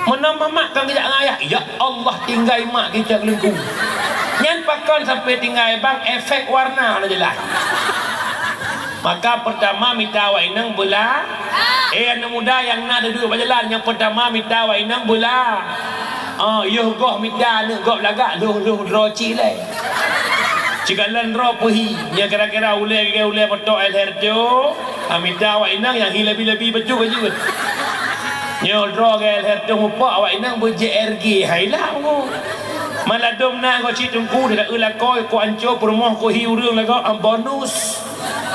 meunan mamak ka geujak ngon ayah." "Ya Allah, tinggai mak keu icok leungku." Nyan pakon sampai tinggai bang, efek warna na jeulaih. Maka peurtama mita awak inong beula-, eh, aneuk muda nyang na duduek bak jalan, nyang peurtama mita awak inong beula-, ah, yoh goh mita aneuk gob lagak, lhôh-lhôh droe cit lé. Sikalon droe peuhi, nyan kira-kira ulèe, ulèe peutok L R T O, ah, mita awak inong nyang hi lebi-lebi bacut-bacut. Nyoe droe L R T O mupok awak inong beu J R G, hai lah. Maladôm na goh cit teungku, dak eu lakoe, ku anco peurumoh, ku hi ureueng lagoe, ah, bonus.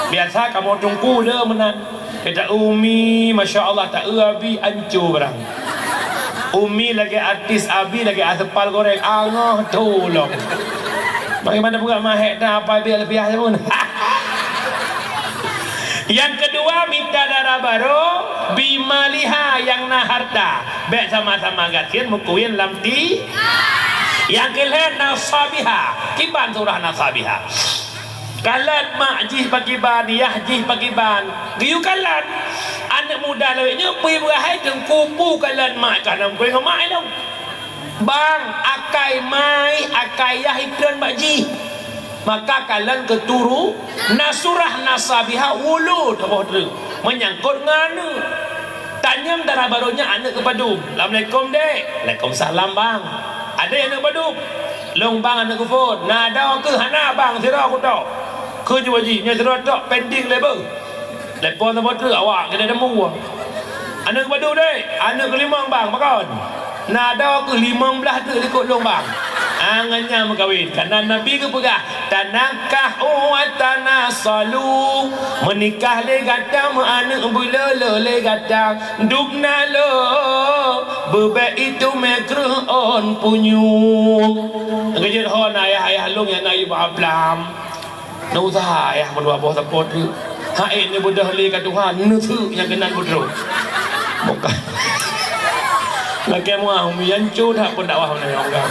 Biasa kamoe teungku le meunan. Kata Umi, masya Allah, ta eu abi anco barang. Umi lagèe artis, abi lagèe aspal goreng, angoh tulông. Bagaimana pula mahek dah apa biar lebih ah pun. Nyang keudua, mita dara barô, bimaliha nyang na harta. Bèk sama-sama gasien meukuyen lam ti. Nyang keulhèe, nasabiha. Kiban surah nasabiha. Kalon mak jih pakiban, yah jih pakiban. Geuyue kalon. Aneuk muda lawét nyoe peue beuhai teungku pu kalon mak ka nam kueh ngon mak ilong. Bang, akai mai, akai yah itreun bak jih. Maka kalon keuturu, nasurah nasabiha wulu toboh treuk. Meunyangkot ngon aneuk. Tanyong dara barô nyan aneuk keupadum. "Assalamualaikum, Dek." "Waalaikumsalam, Bang." "Adek aneuk padum?" "Lôn, Bang, aneuk keuphôn." "Na adoe keuh?" "Hana, Bang, sidroe kutok." Keu jih nyoe sidroe tok pending lé beuh. Telepon saboh treuk awak keunan Dambuwa. Aneuk padum deh? Aneuk keulimong bang, pakon? Na adoe keuh limong blaih treuk likot lôn bang. Ah, ngon nyan meukawen. Karena Nabi geupeugah, "Tanakahu wa tanasalu." Meunikah lé gata, meuaneuk beuleu-leu lé gata. Dubna lé beubek itu meukreueh ôn punyueng. Geujeuet hon ayah-ayah lôn nyang na yub aplam. Neu useuha ayah meudua boh sapo treuk. Hai neubeudôh lé ka Tuhan, neuseuk nyang keunan beudroe. Bukan. Lakée muah umi yancu that pun dakwah meunan nyang peugah.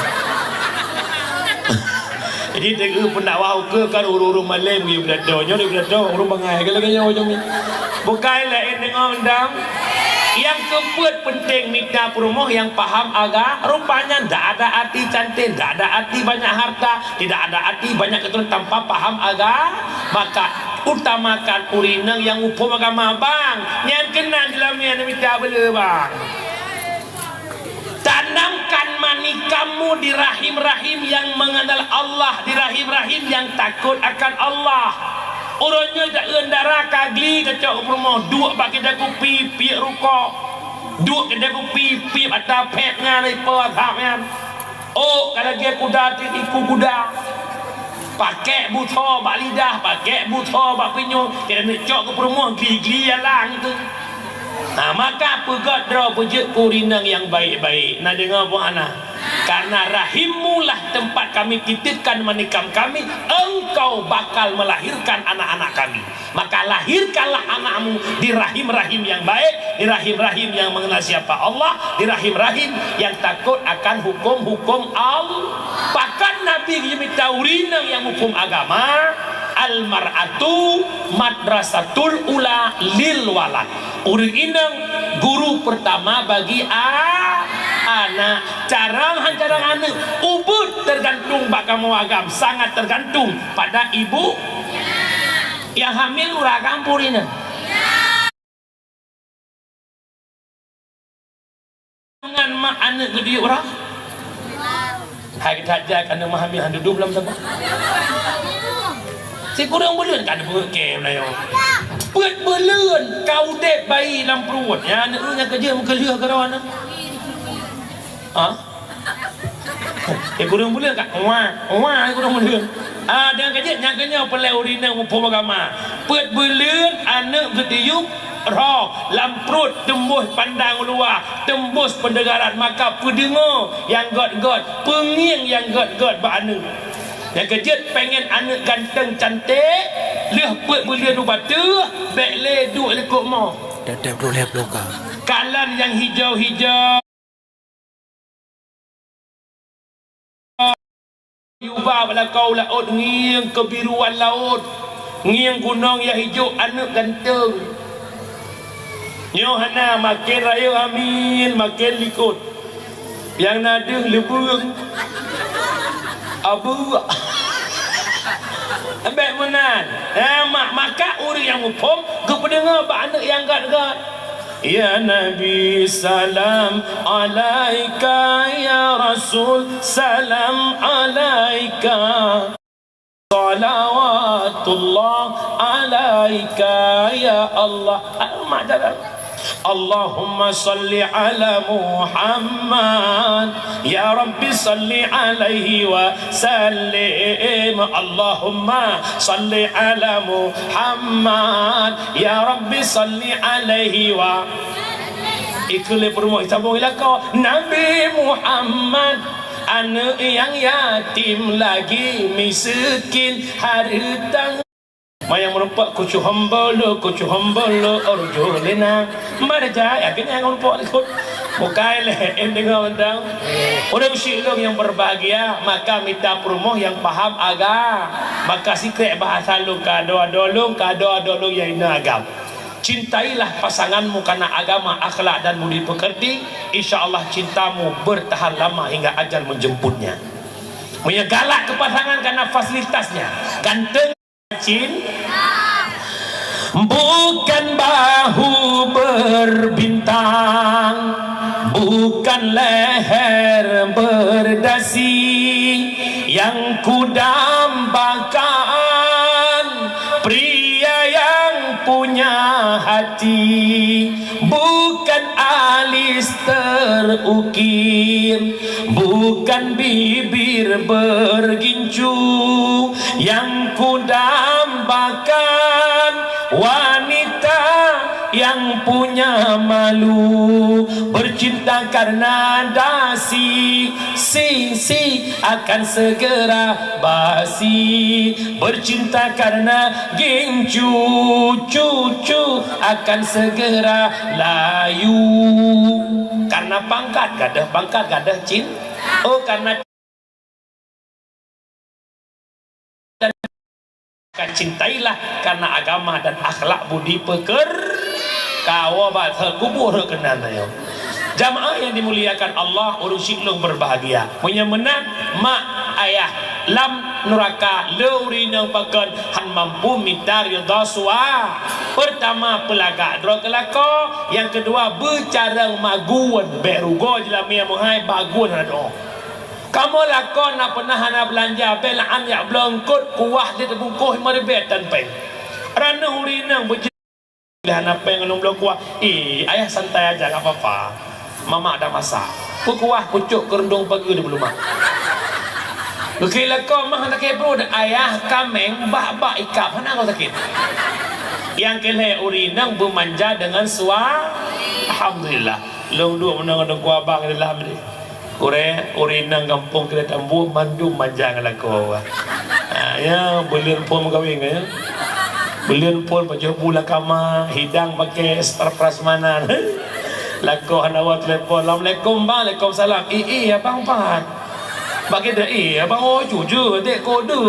Jadi teungku pun dakwah ukeue kan ureueng-ureueng malém di Beulatô. Nyoe di Beulatô ureueng bangai ke lagée nyoe ujong ni. Bukai laén deungoe undang. Nyang keupeuet penting mita peurumoh nyang paham aga, rupanya ndak ada arti cantik, ndak ada arti banyak harta, tidak ada arti banyak keturunan tanpa paham aga, maka utamakan ureueng inong nyang muphom agama, bang. Nyang keunan jeulamé aneuk mita beuleu, bang. Tanamkan manikam mu di rahim-rahim yang mengenal Allah, di rahim-rahim yang takut akan Allah. Uroe nyoe taeun dara ka gli tacok u peurumoh, duek bak keude kupi, piek rukok. Duek keude kupi, piek ata phet nyan, ipo asap nyan. Oh, ka lagée kuda tiep iku kuda. Pakek butho bak lidah, pakek butho bak pinyueng, keuneuk cok keu peurumoh gli-gli alang tu. Nah, maka peugét droe peujeuet keu ureueng inong nyang baik-baik. Na deungoe buet hana? Karena rahimmu lah tempat kami titipkan manikam kami, engkau bakal melahirkan anak-anak kami. Maka lahirkanlah anakmu di rahim-rahim yang baik, di rahim-rahim yang mengenal siapa Allah, di rahim-rahim yang takut akan hukum-hukum Allah. Pakon Nabi geumita ureueng inong nyang muphom agama, al-mar'atu madrasatul ula lil walad. Ureueng inong guru pertama bagi a-, anak. Carông han carông aneuk, ubeuet tergantung bak kamoe agam, sangat tergantung pada ibu. Nyang hamil ureueng agam pun inong. Ngon mak aneuk geudiyuk rhah. Hai that jai ka neumahamin han dudoe lam saboh. Sikureueng buleuen ka neubeuet kée meunyoe. Peuet buleuen ka udeb bayi lam pruet. Ya aneuk nyang keujeuet meukeuleuh keudroe aneuk. Ha? Sikureueng buleuen ka. Wah, wah sikureueng buleuen. Ah, deungon keujeuet nyang keunyoe peulée ureueng inong muphom agama. Peuet buleuen aneuk geudiyuk rhah lam pruet teumbôh pandang u luwa, teumbôh peundengaran, maka peudeungoe nyang gét-gét, peungieng nyang gét-gét bak aneuk. Nyang keujeuet pengen aneuk ganteng cantik, lheueh peuet buleuen u bateuh, bék lé duek likot mo. Teutab droe lhée ploh ka. Kalon nyang hijau-hijau. Yuba bak lakoe laôt ngieng keubiruan laôt, ngieng gunong nyang hijau aneuk ganteng. Nyoe hana, maken rayeuk hamil, maken likot. Nyang na deuh leubeueng. Abeuk. Bék meunan. Eh, mak, maka ureueng nyang muphom geupeudeungoe bak aneuk nyang gét-gét. Ya Nabi, salam alaika, ya Rasul, salam alaika. Salawatullah alaika, ya Allah. Ah, mak jalan. Allahumma salli ala Muhammad. Ya Rabbi salli alaihi wa sallim. Allahumma salli ala Muhammad. Ya Rabbi salli alaihi wa. Ikheun lé peurumoh, isabong i lakoe. Nabi Muhammad, aneuk nyang yatim lagi miseukin, hareuta. Manyang meurumpok kucu hombolo, kucu hombolo, orjo lena. Mada jai, akhirnya ngon rumpok likot. Bukai leh, em deungoe mantong. Ureueng syik lôn nyang berbahagia, maka mita peurumoh nyang paham aga. Maka sikrek bahasa lôn ka adoe-adoe lôn, ka adoe-adoe lôn nyang inong agam. Cintailah pasanganmu karena agama, akhlak, dan budi pekerti. Insya Allah cintamu bertahan lama hingga ajal menjemputnya. Meunyoe galak keu pasangan karena fasilitasnya, ganteng, cin, bukan bahu berbintang, bukan leher berdasi, yang kudambakan pria yang punya Bukan alis terukir, bukan bibir bergincu yang kudambakan, wanita yang punya malu, bercinta karena dasi, si, si akan segera basi. Bercinta karena gincu, cu, cu akan segera layu. Karena pangkat gadôh, pangkat gadôh cin-, oh, karena dan cintailah karena agama dan akhlak budi peker-, kawa bak kubu reuh keunan ayo. Jamaah yang dimuliakan Allah, ureueng syik lôn berbahagia. Meunyoe meunan, mak ayah lam nuraka, le ureueng inong pakon han mampu mita ridha sua. Pertama, peulagak droe keu lakoe. Nyang keudua, beucarông magun, bèk rugoe jeulamé meuhai bagun hana doa. Kamoe lakoe na peunah hana beulanja, bèk la'an jak bloe eungkôt, kuah jeuet teubungkôh limong ribèe tan pèng. Raneuh ureueng inong beuji- Lé hana péng ngon lôn bloe kuah. Eh, ayah santai aja, nggak apa-apa. Mamak ada masak. Peukuah pucôk keureuntông pageue di bulumak. Geukheun lakoe mah hana sakét pruet, ayah kaméng bak-bak ikab hana kau sakét. Nyang keu lhèe ureueng inong beumanja deungon sua-, alhamdulillah. Lôn duek meunan ngon teungku abang di dalam ni. Kuré, ureueng inong gampông Keude Tambu mandum manja ngon lakoe. Ha, ya, buleuen phôn meukawen, ya. Buleuen phôn pajoh bu lam kama, hidang pakai star prasmanan. Lakoe hana woe telepon, "Assalamualaikum, Bang." "Waalaikumsalam." "Ih, ih, abang pat?" Bak kita, "Ih, abang woe jujur, dek kode."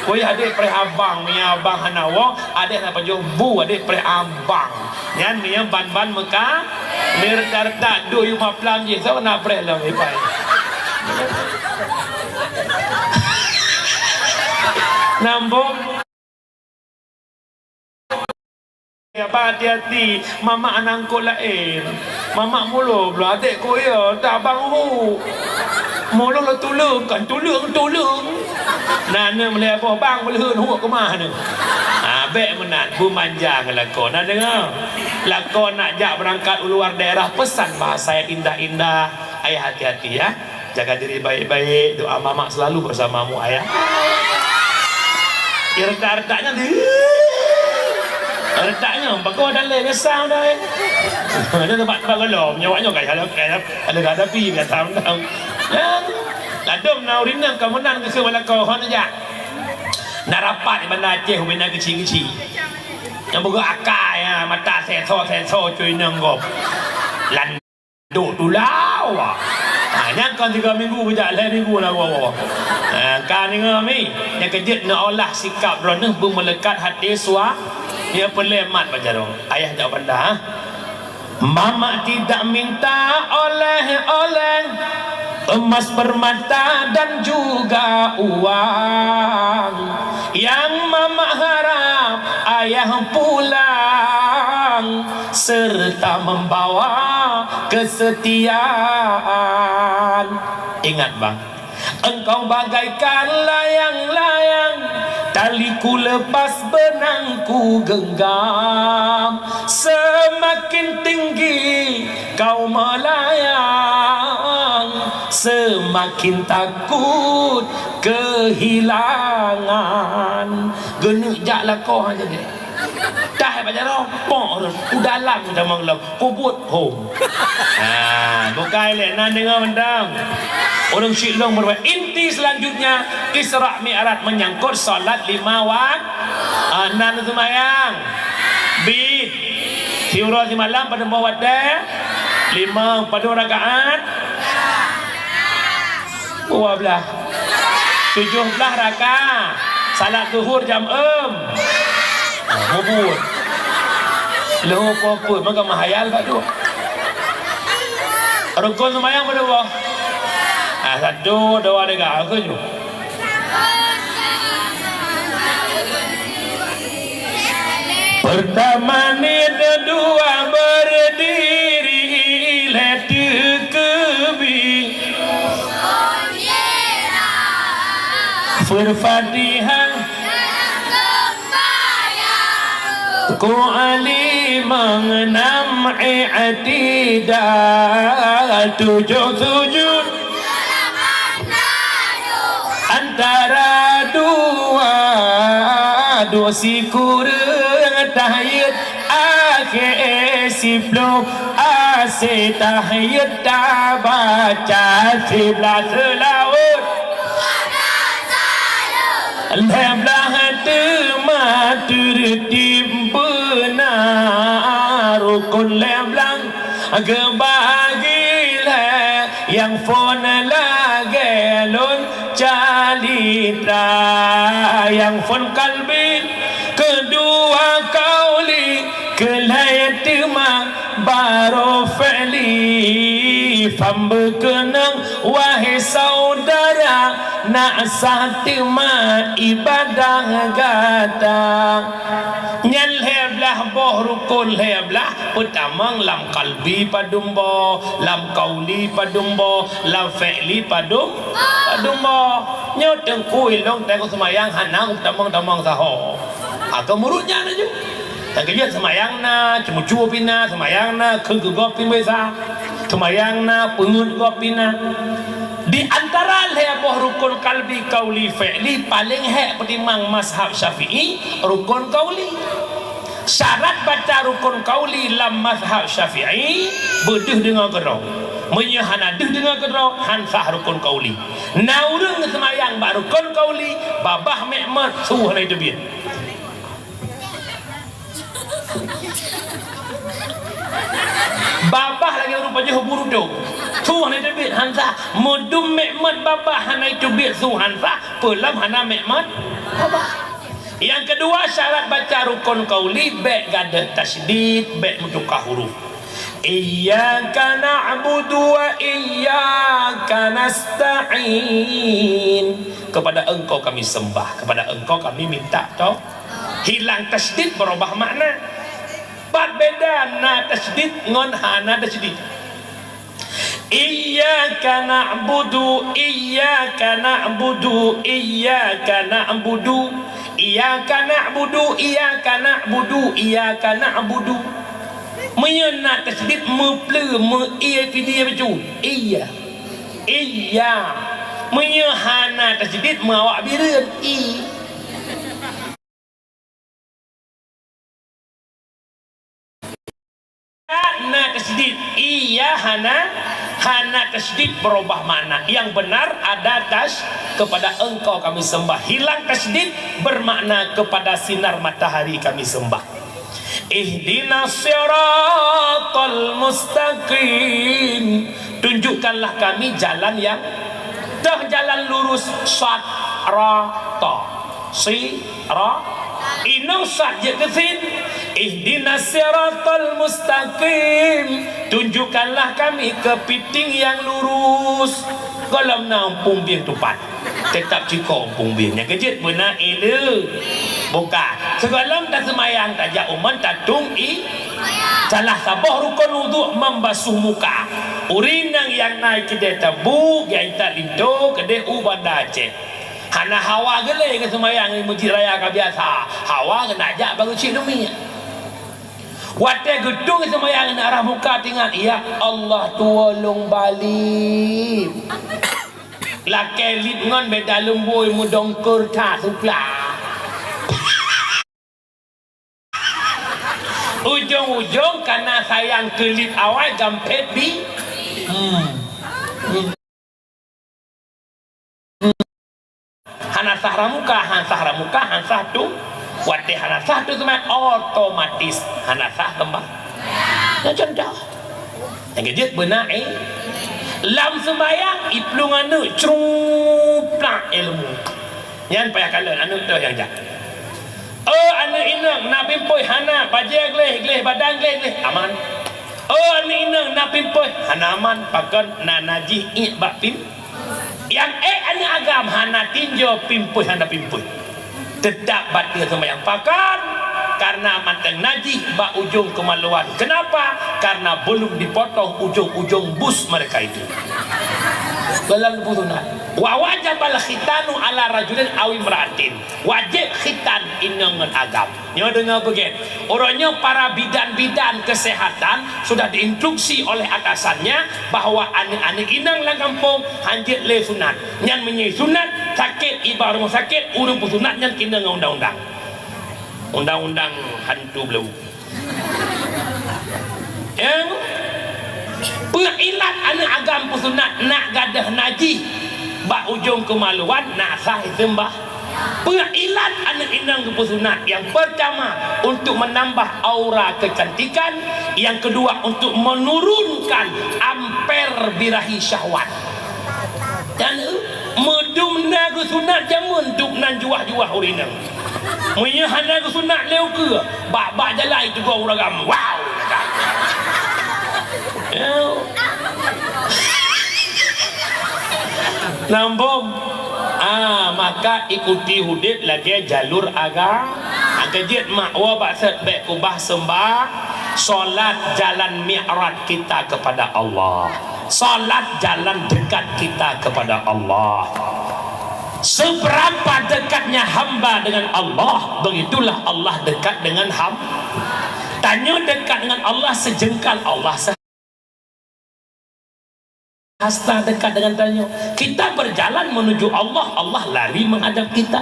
Kuyah dek preh abang, meunyo abang hana woe, adek na pajoh bu, adek preh abang. Nyan meunyo ban-ban meuka, lé retak-retak duek yue maplam jih, soe na preh lom ipai. Nambong. Ya, ba hati-hati, mamak anang kot laén. Mamak mulo bloe adek kot ya, tak bang hu. Mulo lo tuleueng, kan tuleueng, tuleueng. Na neuem lhèe boh bang beuleuheun huek keumah neu. Ha, bèk meunan, beumanja ngon lakoe. Na deungoe? Lakoe nak jak beurangkat u luar daerah, pesan bahasa yang indah-indah. Ayah hati-hati, ya. Jaga diri baik-baik, doa mamak selalu bersamamu, ayah. Ya, retak-retak nyan, retak nyan, bagoe dan lé biasa dah, eh. Ada tempat, tempat golom, nyawa nyoe kaya, kaya, ada, ada pi, biasa, biasa. Ya. Ladom na ureueng inong ka meunan keu seubah lakoe hon jak. Na rapat di Banda Aceh, ubena keuci-keuci. Nyang beugöt akai, ha, mata seso-seso, cuy inong gob. Lan dok tulau. Ha, nyang kon tiga minggu beujak, lhèe minggu na woe. Ha, ka deungoe mi, nyang keujeuet na olah sikap droeneuh beumeuleukat até sua, nyang peureulèe mat bak jaroe. Ayah jak Banda, ha. Mamak tidak minta oleh-oleh, emas permata dan juga uang. Yang mamak harap ayah pulang serta membawa kesetiaan. Ingat, Bang. Engkau bagaikan layang-layang, tali ku lepas, benang ku genggam. Semakin tinggi kau melayang, semakin takut kehilangan. Geuneuk jak lakoe aja deh. Dah bak jaroe, pok rot, u dalam u tamong lom, kubuet hom. Ha, bukai lé, na deungoe mantong. Ureueng syik lôn beureuwa. Inti selanjutnya, Isra Mi'raj menyangkut salat lima wak-, ah, nan seumayang. Bit. Siuroe simalam padum boh watèe? Lima, padum rakaat? Dua blah. Tujoh blah raka. Salat zuhur jam eum. Mubuet. Leuhô peue-peue, maka meuhayal ka tu. Rukon seumayang padum boh? Ah, satu, dua, tiga. Aku ju. Pertama ni, kedua berdiri, lhèe teukeubi. Berfatihah. Ku limong nam i'tidal, tujoh sujud. Antara dua, dua sikureueng tahiyat akhé siploh, akhé tahiyat tabaca siblaih seulaweuet. Lhée blaih teuma teurtib beuna rukon lhée blaih geubagi lhée, nyang phon lagée lôn calitra, nyang phon kalbi, keudua kauli, keulhée teuma barô fi'li. Pham beukeunong, wahé syedara, na sah teuma ibadah gata. Nyan lhée blaih boh rukon lhée blaih, peutamong lam kalbi padum boh, lam kauli padum boh, lam fi'li padum, padum boh. Nyoe teungku ilong teungku seumayang hana tamong-tamong saho. Akan murut nyan laju. Nyang keujeuet seumayang na, ceumucue pih na, seumayang na, kheun keu gob pih biasa. Seumayang na, peungeut gob pih na. Di antara lhée boh rukon kalbi, kauli, fi'li, paleng hék peutimang mazhab Syafi'i, rukon kauli. Syarat baca rukon kauli lam mazhab Syafi'i, beudeuh deungoe keudroe. Meunyoe hana deuh deungoe keudroe, han sah rukon kauli. Na ureuëng seumayang bak rukon kauli, babah méh mot, su hana jiteubiet. Babah lagée ureuëng pajoh bu rutôh. Su hana jiteubiet, han sah. Meudum méh mot babah hana jiteubiet, su han sah, peue lom hana méh mot babah. Nyang keudua, syarat baca rukon kauli, bék gadôh tasydid, bék meutuka huruf. Iyyaka na'budu wa iyyaka nasta'in. Kepada Engkau kami sembah, kepada Engkau kami minta to-, hilang tasydid, beurubah makna. Pat beda na tasydid ngon hana tasydid. Iyyaka na'budu, iyyaka na'budu, iyyaka na'budu, iyyaka na'budu, iyyaka na'budu, iyyaka na'budu. Meunyoe na tasydid, meupleue, meu-ie pih ie bacut. Iyya. Iyya. Meunyoe hana tasydid, meuawak bireuen. I. Na tasydid, iya hana, hana tasydid, berubah makna. Yang benar ada tas-, kepada Engkau kami sembah. Hilang tasydid, bermakna kepada sinar matahari kami sembah. Ihdinas siratal mustaqim. Tunjukkanlah kami jalan yang, toh jalan lurus, sirata. Si-, ra-, inong sat jeuet keu sin. Ihdinas siratal mustaqim. Tunjukkanlah kami keupiting nyang lurus. Gohlom na umpung bieng tupat. Teutap ciko umpung bieng. Nyang keujeuet beuna ileue. Bukan. Sigohlom taseumayang, tajak u mon, tatueng ie. Salah saboh rukon wudhu, membasuh muka. Ureuëng nyang na keudeh Tebu, geujak intat linto, keudeh u Banda Aceh. Hana hawa geulée geuseumayang di Meuseujid Raya ka biasa. Hawa geunak jak bak geuchik leumiek. Watée geutueng seumayang na rhah muka teuingat, "Ya Allah, tuwoe lôn ba lip." Lakée lip ngon beda leumbôi meudongkeur that sukla. Ujong-ujong kana sayang keu lip awai gampet bi. Hmm. Hmm. Hana sah ramuka, han sah ramuka, han sah tu. Watée hana sah tu seumai otomatis hana sah teumbang. Nyan contoh. Nyang keujeuet beuna, eh. Lam seumayang, iplueng aneuk cruplak ilmu. Nyan payah kalon aneuk toh nyang jak. Oh, aneuk inong na pimpôi hana, bajée gleh, gleh badan gleh, gleh aman. Oh, aneuk inong na pimpôi hana aman, pakon na najih iek bak pim. Nyang ék aneuk agam hana tinjo pimpôi hana pimpôi. Teutap bateue seumayang pakon, karena mantong najih bak ujong keumaluan. Kenapa? Karena belum dipotong ujong-ujong bus mereka itu. Dalam buku sunat. Wa wajabal khitanu ala rajulin aw imra'atin. Wajéb khitan inong ngon agam. Nyoe deungoe beugét. Uroe nyoe para bidan-bidan kesehatan sudah diinstruksi oleh atasannya bahwa aneuk-aneuk inong lam gampông hanjeuet lé sunat. Nyan meunyoe sunat, sakét iba rumoh sakét, ureuëng peusunat nyan keuneuk ngon undang-undang. Undang-undang hantu beleu. Nyang peuilat aneuk agam peusunat nak gadôh najih bak ujong keumaluan, nak sah iseumbah. Peuilat aneuk inong geupeusunat, yang pertama untuk menambah aura kecantikan, yang kedua untuk menurunkan amper birahi syahwat. Dan meudum na geusunat jameun dum nan juah-juah ureuëng inong. Meunyoe hana geusunat lé ukeue, bak-bak jalan itu gua uragam. Wow! Nambom. Ah, maka ikuti udép lagée jalur agama. Angkeujeuet mak woe bak set bék kubah seumbah. Salat jalan mi'raj kita kepada Allah. Salat jalan dekat kita kepada Allah. Seberapa dekatnya hamba dengan Allah, begitulah Allah dekat dengan ham-, tanyoe dekat dengan Allah sejengkal, Allah se-, hasta dekat dengan tanyoe. Kita berjalan menuju Allah, Allah lari menghadap kita.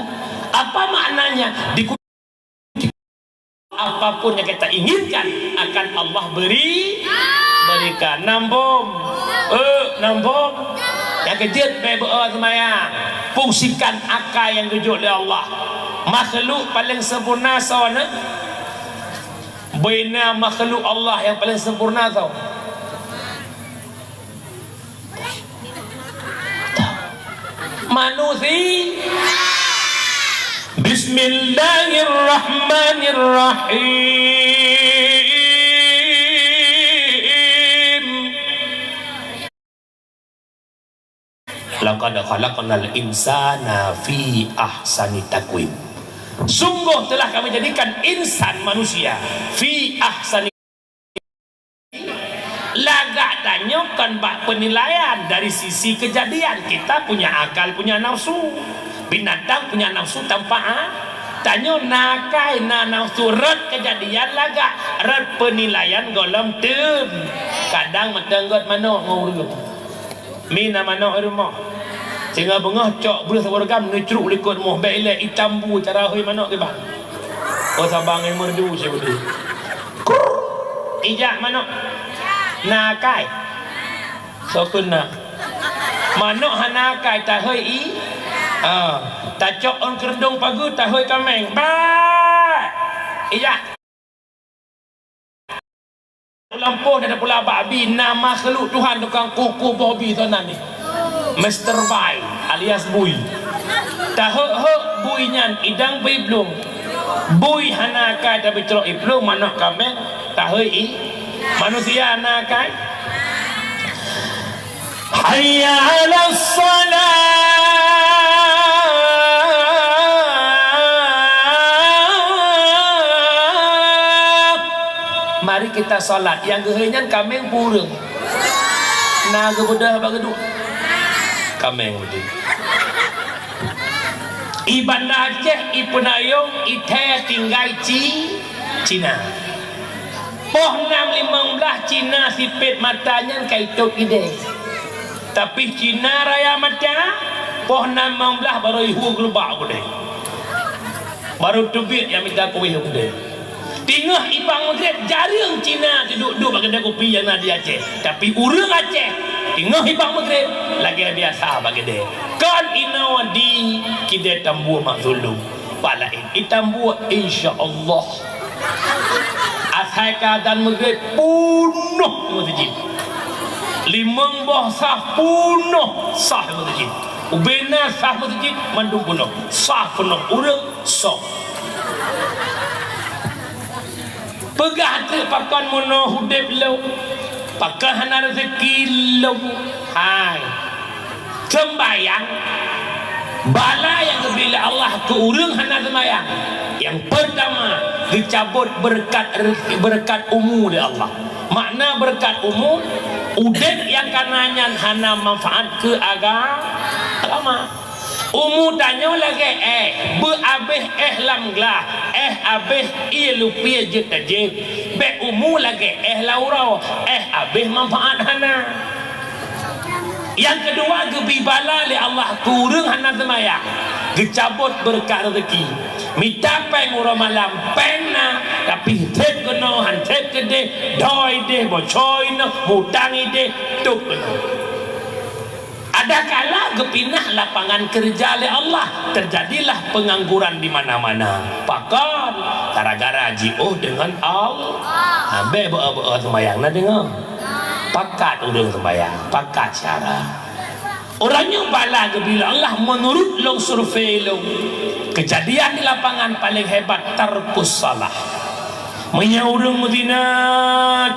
Apa maknanya? Di Apapun yang kita inginkan akan Allah beri, berikan. Nambom. Eh, nambom. Nyang keujeuet bék beu-o seumayang. Fungsikan akai nyang geujok lé Allah. Makhluk paléng sempurna soe na? Bina makhluk Allah nyang paléng sempurna soe? Manusia. Bismillahirrahmanirrahim. Laqad khalaqnal insana fi ahsani taqwim. Sungguh telah Kami jadikan insan manusia fi ahsani Lagak tanyoe kon bak penilaian dari sisi kejadian. Kita punya akal, punya nafsu. Binatang punya nafsu tanpa a-, tanyoe na akai, na nafsu, rot kejadian lagak, rot penilaian gohlom teun. Kadang meuteunggôt manok ngon ureuëng. Mi na manok di rumoh. Singoh beungoh cok breuh saboh reugam neucruk likot rumoh, bék ilée itam bu cara hôi manok kiban. Oh, saban ngon merdu si Budi. Ijak manok. Na akai. Sokun na. Manok hana akai tahôi i. Ha. Tacok ôn keurdong pageue tahôi kaméng. Ba! Ijak. Lampôh dan pula bak bi na makhluk Tuhan tukang kueh-kueh boh bi tu nan ni. Mister Bai alias Bui. Taheuek-heuek bui nyan idang bui plueng. Bui hana akai tapi trok i plueng manok kaméng taheuek i manusia hana akai. Hayya 'alas shalah. Mari kita salat. Nyang geuhôi nyan kaméng peue ureuëng? Na geubeudôh bak geuduek? Kaméng beudôh. I Banda Aceh, i Peunayong, i thée tinggai Ci-, Cina. Poh nam limong blaih Cina sipét mata nyan ka itôb idéh. Tapi Cina raya mata, poh nam limong blaih barô ihue geulubak udéh. Barô teubiet nyang mita kuéh udéh. Teungoh ibang Maghrib jareueng Cina teuduek-duek bak keudée kupi nyang na di Aceh. Tapi ureuëng Aceh teungoh ibang Maghrib lagée biasa bak keudée. Kon inoe di keudée Tambua Mak Zulum. Bak laén itam buet, insya Allah. Asai ka azan Maghrib, peunoh meuseujid. Limong boh saf peunoh saf meuseujid. Ubena saf meuseujid, mandum peunoh. Saf peunoh ureuëng, soh. Peugah treuk pakon meunoe udeb lom, pakon hana rezeki lom. Hai. Sembayang, bala nyang geubri lé Allah keu ureuëng hana sembayang. Nyang peurtama, geucabot beureukat, beureukat umu lé Allah. Makna beureukat umu, udeb nyang kana nyan hana manfaat keu aga-, agama. Umu tanyoe lagée éh, beu abéh éh lam glah, éh abéh ie lupié jeuet tajéb. Bék umu lagée éh lam uroe, éh abéh manfaat hana. Nyang keudua, geubri bala lé Allah keu ureuëng hana seumayang, geucabot beureukat reuzeuki. Mita péng uroe malam, péng na, tapi seb keunoe, han seb keudeh, dho ideh, boco inoe, mutang ideh, tôb keunoe. Adakala geupinah lapangan keureuja lé Allah, teujadilah peungangguran di mana-mana. Pakon? Gara-gara jiôh deungon Allah. Habéh beu-beu seumayang na deungoe. Pakat ureuëng seumayang, pakat syara. Uroe nyoe bala geubri lé Allah meunurut lôn survei lôn. Keujadian di lapangan paleng hebat tarkus salah. Meunyoe ureuëng meuzina,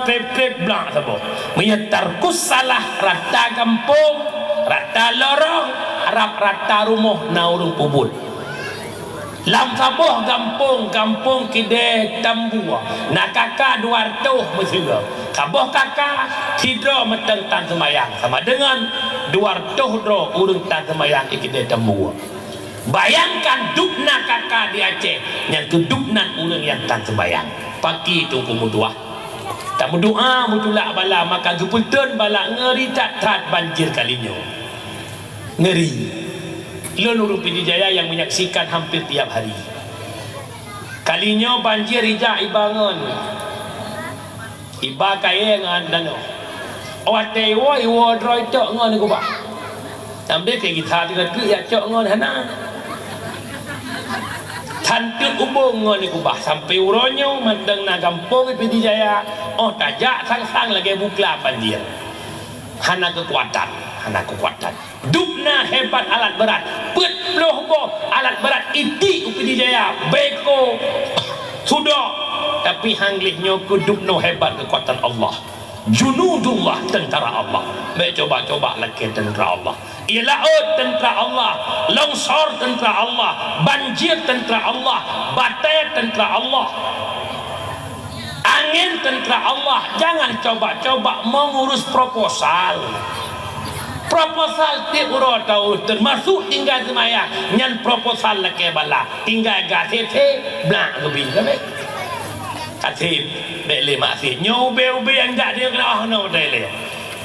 treb-treb blak saboh. Meunyoe tarkus salah, rata gampông, rata lorong, rab rata rumoh na ureuëng peubuet. Lam saboh gampông, gampông Kidé Tambua, na kaka dua reutôh meusyeuruga. Saboh kaka, sidroe mantong tan seumayang, sama deungon dua reutôh droe ureuëng tan seumayang di Kidé Tambua. Bayangkan dub na kaka di Aceh, nyang keu dub nan ureuëng nyang tan seumayang. Pakri Teungku meutuah. Tameudoa meutulak bala, maka geupeuteun bala, ngeuri that-that banjir kali nyoe. Ngeuri. Lôn ureuëng Pidie Jaya nyang menyaksikan hampir tiap hari. Kali nyoe banjir ijak iba ngon. Iba kayée ngon danoe. Watée iwoe, iwoe droe cok ngon keubah. Sampai keu gisa teuka teuk jak cok ngon hana. Tan teuk ubông ngon keubah sampai uroe nyoe mantong na gampông Pidie Jaya, óh tajak sang-sang lagée bukla banjir. Hana keukuatan, hana keukuatan. Dub na hebat alat beurat, peuet ploh boh alat beurat itiek u Pidie Jaya, beko, sudok, tapi han gleh nyoe keu dub nyoe hebat keukuatan Allah. Junudullah, tentara Allah. Bék coba-coba lakée tentara Allah. Ie laôt tentara Allah, longsor tentara Allah, banjir tentara Allah, batée tentara Allah. Angén tentara Allah, jangan coba-coba mengurus proposal. Proposal tieb uroe taun, teumasuk tinggai seumayang, nyan proposal lakée bala. Tinggai gasé-sé, blak geubi sabé. Gasé, bék lé maksiet. Nyoe ubé-ubé nyang jak deungon keunoe, oh, nyoe beutôi lé.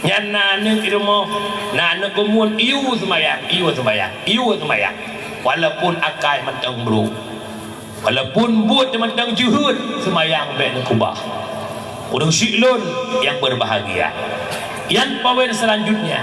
Nyan na aneuk di rumoh, na aneuk keumuen, iyue seumayang, iyue seumayang, iyue seumayang. Walaupun akai mantong brok. Walaupun buet mantong jeuhet, seumayang bék neukeubah. Ureuëng syik lôn nyang berbahagia. Nyang poin selanjutnya,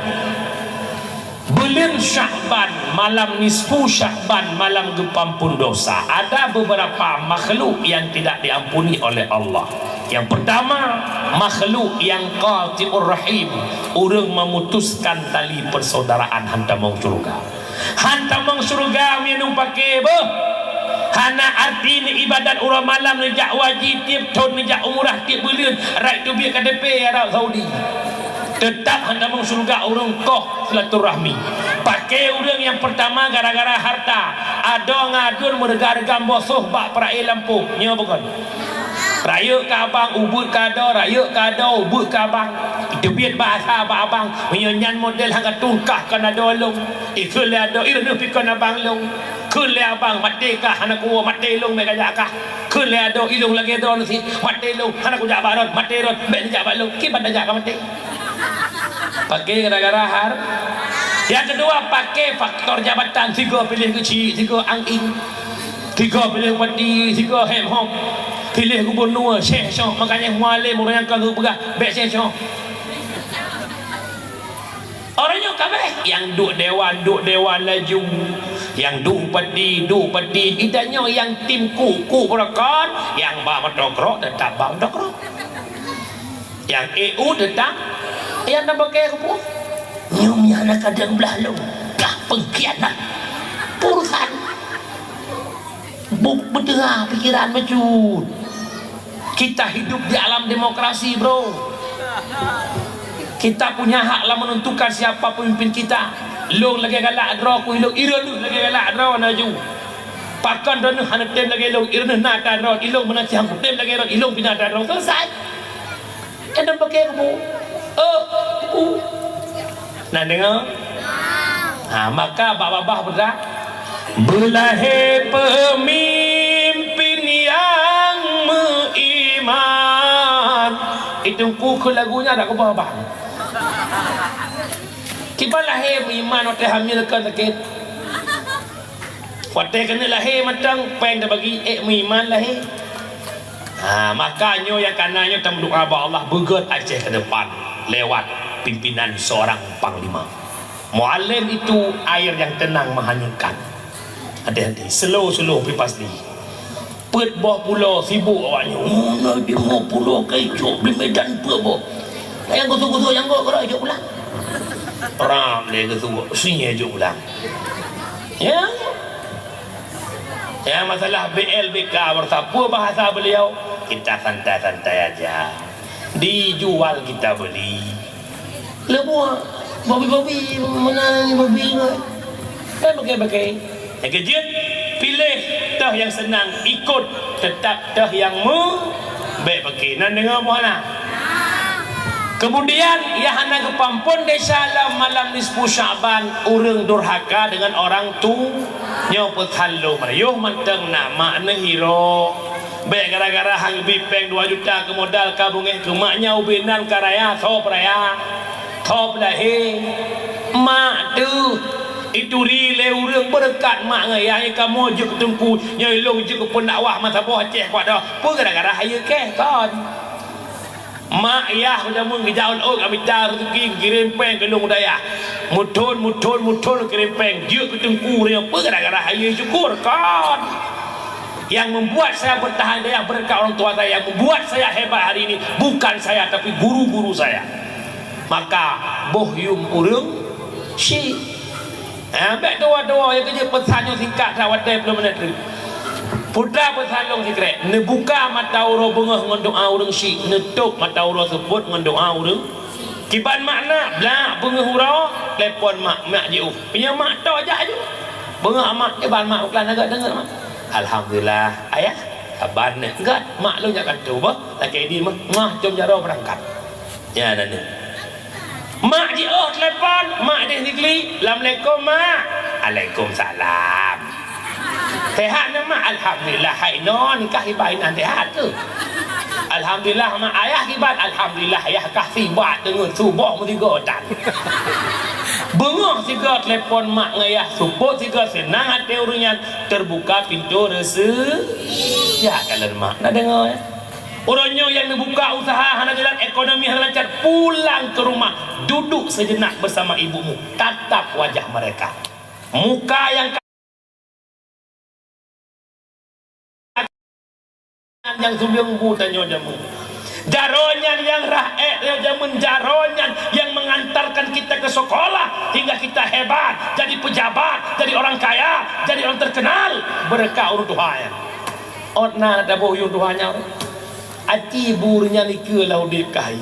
buleuen Syakban, malam nisfu Syakban, malam geupampun dosa. Ada beberapa makhluk yang tidak diampuni oleh Allah. Yang pertama, makhluk yang qati'ur rahim, ureuëng memutuskan tali persaudaraan, han tamong syurga. Han tamong syeuruga meunyoe paké beuh. Hana arti neuibadat uroe malam, neujak haji tieb thon, neujak umrah tieb buleuen, rot teubiet K T P Arab Saudi. Teutap han tamong syeuruga ureuëng koh silaturahmi. Paké ureuëng nyang peurtama gara-gara harta. Adoe ngon aduen meureuga-reuga boh soh bak peurayeuk lampôh. Nyoe bukon? Rayeuk keu abang, ubeuet keu adoe, rayeuk keu adoe, ubeuet keu abang. Teubiet bahasa bak abang, meunyoe nyan model han ka tungkah kon adoe lôn. Ikheun lé adoe, "Ireuneuh pi kon abang lôn." Kheun lé abang, "Maté kah, hana kuwoe, maté lôn, meukaja kah." Kheun lé adoe, "Ilôn lagée droeneuh sit, maté lôn, hana kujak bak droen, maté droen, bék neujak bak lôn, kiban tajak ka maté." Paké gara-gara har. Nyang keudua, paké faktor jabatan, sigoe piléh keuchik, sigoe anging. Sigoe piléh bupati, sigoe hep hop. Piléh gubunur, syeh shoh, makanya mualem ureuëng nyang ka geupeugah, bék syeh shoh. Orang nyoe kabeh, nyang duek dewan, duek dewan laju. Nyang duek bupati, duek bupati. Ida nyoe nyang tim kuk, kuk beurokon, nyang ba meutokrok, teutap ba meutokrok. Nyang E U teutap, nyang na bakée rumoh. Nyoe nyang na kadang blah lôn, kah pengkhianat. Urusan. Buk beuteuha pikiran bacut. Kita hidup di alam demokrasi, bro. Kita punya hak lah menentukan siapa pemimpin kita. Lôn lagée galak droe ku ilôn, ireuneuh lagée galak droe laju. Pakon droeneuh hana tem lagée lôn, ireuneuh na atra droe, ilôn meunan cit han tem lagée droe, ilôn pih na atra droe. Selesai. Kadang pakai kubu. Oh, kubu. Nah, dengar? Ha, maka bak babah beutah. Beulahé peumimpin nyang meuiman. Itu ku keu lagu nyan dak keubah bang. Kiban lahé meuiman watée hamil kon sakét. Watée keuneuk lahé mantong péng tabagi ék meuiman lahé. Ha, maka nyoe nyang kana nyoe tameudoa bak Allah beugét Aceh ke depan lewat pimpinan seorang panglima. Mualem itu air yang tenang menghanyutkan. Hati-hati, slow-slow pi pasti. Peuet boh pulo sibuk awaknyan. Oh, na di mo pulo kai cok di Medan peuet boh. Nyang gusok-gusok nyang gok geura jok pulang. Ram lé gusok, sinye jok pulang. Ya. Ya, masalah B L B K beureusapeue bahasa beliau, kita santai-santai aja. Dijual kita beli. Leubeh babi-babi, meunan babi nyoe. Kan pakai-pakai. Nyang keujeuet, piléh teuh nyang seunang, ikot, teutap teuh nyang meu-, bék pakai. Nan deungoe boh na. Kemudian, nyang hana geupampon desya lam malam nisfu Sya'ban, ureuëng durhaka dengan orang tu. Nyoe peusan lôn meurayoh mantong na mak neuh hiro. Bék gara-gara han geubri péng dua juta keu modal ka beungéh keu mak nyan ubé nan ka raya, soe peuraya, soe peulahé. Mak teuh ituri lé ureuëng beureukat mak ngon yah, kamoe jeuet keu teungku, nyoe lôn jeuet keu peundakwah meusaboh Aceh kuat doh. Peue gara-gara hayeue kèe kon? Mak yah jameun geujak ôn-ôn ka mita reuzeki, kirém péng keu lôn u dayah. Muthon, muthon, muthon kirém péng jeuet keu teungku ureuëng nyoe peue gara-gara hayeue syukur kon. Yang membuat saya bertahan di dayah berkat orang tua saya, yang membuat saya hebat hari ini bukan saya tapi guru-guru saya. Maka boh yuem ureuëng syik. Ha, bék tuwoe-tuwoe, nyang keujeuet peusan nyoe singkat that watèe ploh minèt treuk. Putra peusan lôn sikrek, neubuka mata uroe beungoh ngon doa ureuëng syik, neutôb mata uroe seupôt ngon doa ureuëng. Kiban makna, blah beungoh uroe, telepon mak, mak jiôh. Nyoe mak toh jak aju. Beungoh mak, kiban mak, bukon na gét deungoe mak. Alhamdulillah, ayah, saban nyoe. Gét, mak lôn jak kantô beuh, lakèe di meuh, mah com jaroe beurangkat. Nyan aneuk. Mak jiôh telepon, mak deh sigli, "Assalamualaikum, Mak." "Alaikumsalam." "Sehat na, Mak?" "Alhamdulillah, hai non kah iban inan sehat tu." "Alhamdulillah, Mak." "Ayah kiban?" "Alhamdulillah, ayah kah sibat deungon suboh meusigoe tan. Beungoh sigoe telepon mak ngon ayah, seupôt sigoe seunang até ureuëng nyan, teubuka pintoe reuzeki." Ya, kalon mak na deungoe, ya. Uroe nyoe nyang neubuka useuha hana jalan, ekonomi hana lancar, pulang ke rumah, duduk sejenak bersama ibumu, tatap wajah mereka. Muka yang nyang sumbeng bu tanyoe jameun. Jaroe nyan nyang rhah ék tanyoe jameun, jaroe nyan nyang mengantarkan kita ke sekolah hingga kita hebat, jadi pejabat, jadi orang kaya, jadi orang terkenal, berkat ureuëng tuha nyan. Ôt na taboh yuem tuha nyan. Aci bu ureuëng nyan ikeue lam udeb kah hai.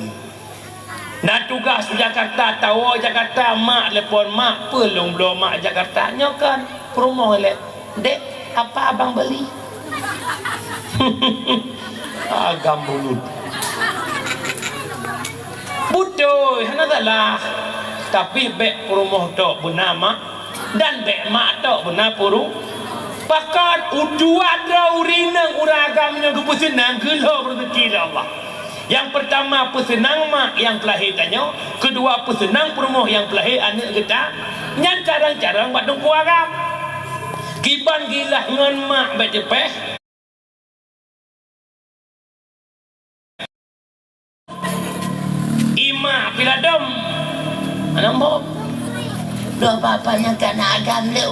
Na tugaih u Jakarta, tawoe Jakarta, mak telepon, "Mak, peue lôn bloe mak Jakarta?" "Nyoe kon, peurumoh ilèe." "Dek, apa abang beli?" Agam bulut. Beutôi, hana salah. Tapi bék peurumoh tok beuna mak. Dan bék mak tok beuna puru-, pakon u dua droe ureuëng inong ureuëng agam nyoe geupeuseunang geulhom reuzeki lé Allah. Nyang peurtama peuseunang mak nyang peulahé tanyoe, keudua peuseunang peurumoh nyang peulahé aneuk geuta, nyan carông-carông bak teungku agam. Kiban gilah ngon mak bék teupéh. Imak piladom. Aneuk boh. Dua papa nyang kana agam lé.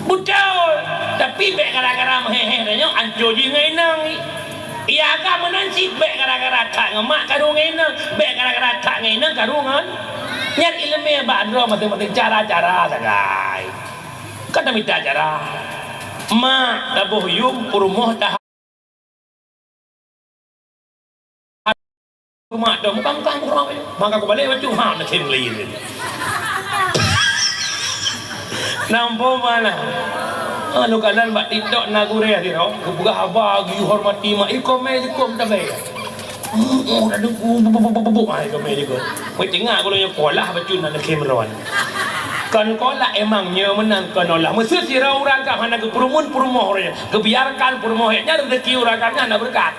Beutôi. Tapi bék gara-gara meuhé-hé tanyoe anco jih ngon inong. Iya agam meunan cit bék gara-gara that ngon mak karu ngon inong, bék gara-gara that ngon inong karu ngon. Nyan ileumèe bak droe maséng-maséng cara-cara sagai. Kan tamita cara. Mak taboh yuem peurumoh taha-, mak dah mukang-mukang peurumoh. Maka kubalek bacut ha na khem lain. Nampak mana? Ah, lu kanan bak TikTok na gurèe sidroe, geupeugah haba geuyue hormati mak, ih, komè jikôm tabé. Hmm, oh, dah duku, bu, bu, bu, bu, bu, bu, ai, komè jikôm. Weh, tengah kalau nyang polah bacut na khem ron. Kon kolak emang nyoe meunan kon olah. Meuseu sidroe ureueng agam hana geupeurumun peurumoh ureueng, geubiarkan peurumoh nyan, rezeki ureueng agam nyan hana beureukat.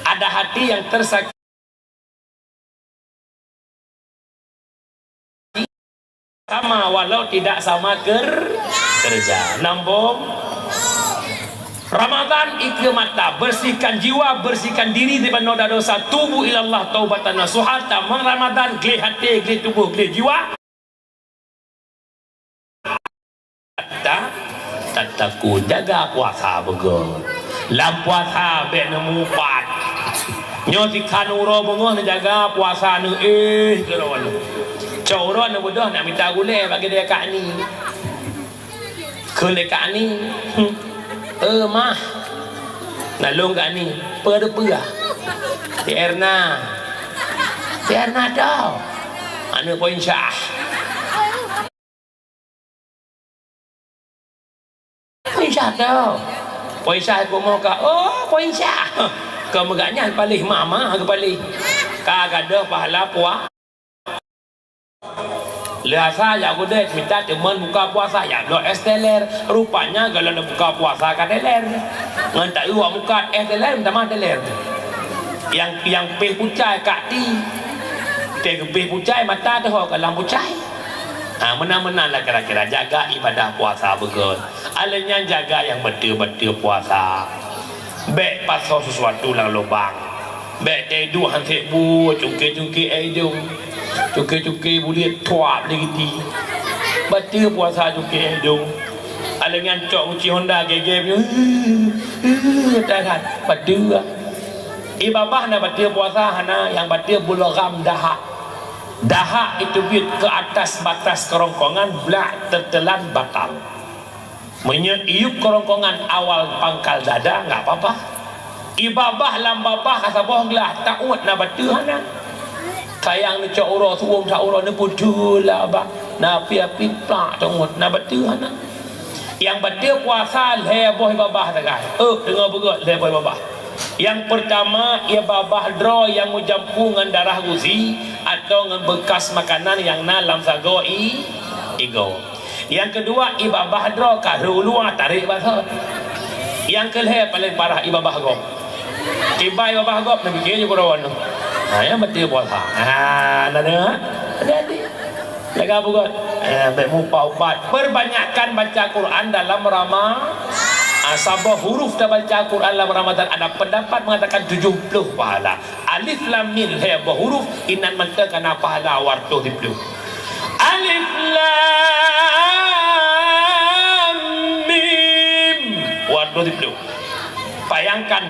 Ada hati yang tersakiti sama walau tidak sama ker-, kerja. Nambong. Ramadan ikeue mata, bersihkan jiwa, bersihkan diri daripada noda dosa. Tubu ilallah taubatan nasuha, tamong Ramadan, gleh até, gleh tuboh, gleh jiwa. Ta-, tatakun, jaga puasa beugöt. Lam puasa bèk neumupat. Nyoe sikhan uroe beungoh neujaga puasa neuh, éh, keu droeneuh. Cok uroe neubeudôh nak mita gulèe bagi dèka ni. Kheun lé Kak Ani, "Hmm, eh, Mah, na lôn Kak Ani, peue teupeue?" "Ti Erna." "Ti Erna toh?" "Aneuk Poin Syah." "Poin Syah toh?" "Poin Syah kumoh ka." "Oh, Poin Syah." Ka meugah nyan paléh mama geupaléh. Ka gadôh pahala puah. Lheuh asa jak gudée mita teumon buka puasa, jak bloe es teler. Rupanya gohlom buka puasa ka teler. Ngon ta-eu wak mukat es teler, meutamah teler. Nyang, nyang péh pucai ka ti. Teuh geupéh pucai, mata teuho ka lam pucai. Ha, meunan-meunan lah kira-kira jaga ibadah puasa beugöt. Alèh nyan jaga nyang beutôi-beutôi puasa. Bèk pasoe sesuatu lam lubang. Bèk teuduek han sép bu, cungké-cungké aé idông. Cungké-cungké buleuen tuap lé giti. Bateue puasa cungké aé idông. Alèh nyan cok guci Honda gègèe nyoe. Tahan. Bateue. Ié babah na bateue puasa hana, nyang bateue bulgham dahak. Dahak iteubiet keu atas batas keurongkongan, blak teutelan batal. Meunyoe iyup keurongkongan awal pangkal dada, enggak apa-apa. Ié babah lam babah ka saboh glah, taôt na bateue hana. Sayang neucok uroe su'uem sa uroe neupeuteue lam babah, na api-api plak taôt na bateue hana. Nyang bateue puasa lhèe boh ié babah sagai. Eh, deungoe beugöt lhèe boh ié babah. Nyang peurtama, ié babah droe nyang meujampu ngon darah gusi atau ngon beukas makanan nyang na lam sagoe i-, igoe. Nyang keudua, ié babah droe ka rhot u luwa, tarek bak thon. Nyang keulhèe paleng parah ié babah gob. Tiba ié babah gob, neupiké ju keudroe nyoe. Ha, nyan bateue puasa. Ha, na deungoe? Jadi, jaga beugöt. Eh, bèk mupa ubat. Perbanyakkan baca Quran dalam Rama-, ah, saboh huruf tabaca Quran lam Ramadan ada pendapat mengatakan tujuh puluh pahala. Alif lam mim lhèe boh huruf, inan mantong ka na pahala dua reutôh siplôh. Alif lam mim dua reutôh siplôh. Bayangkan.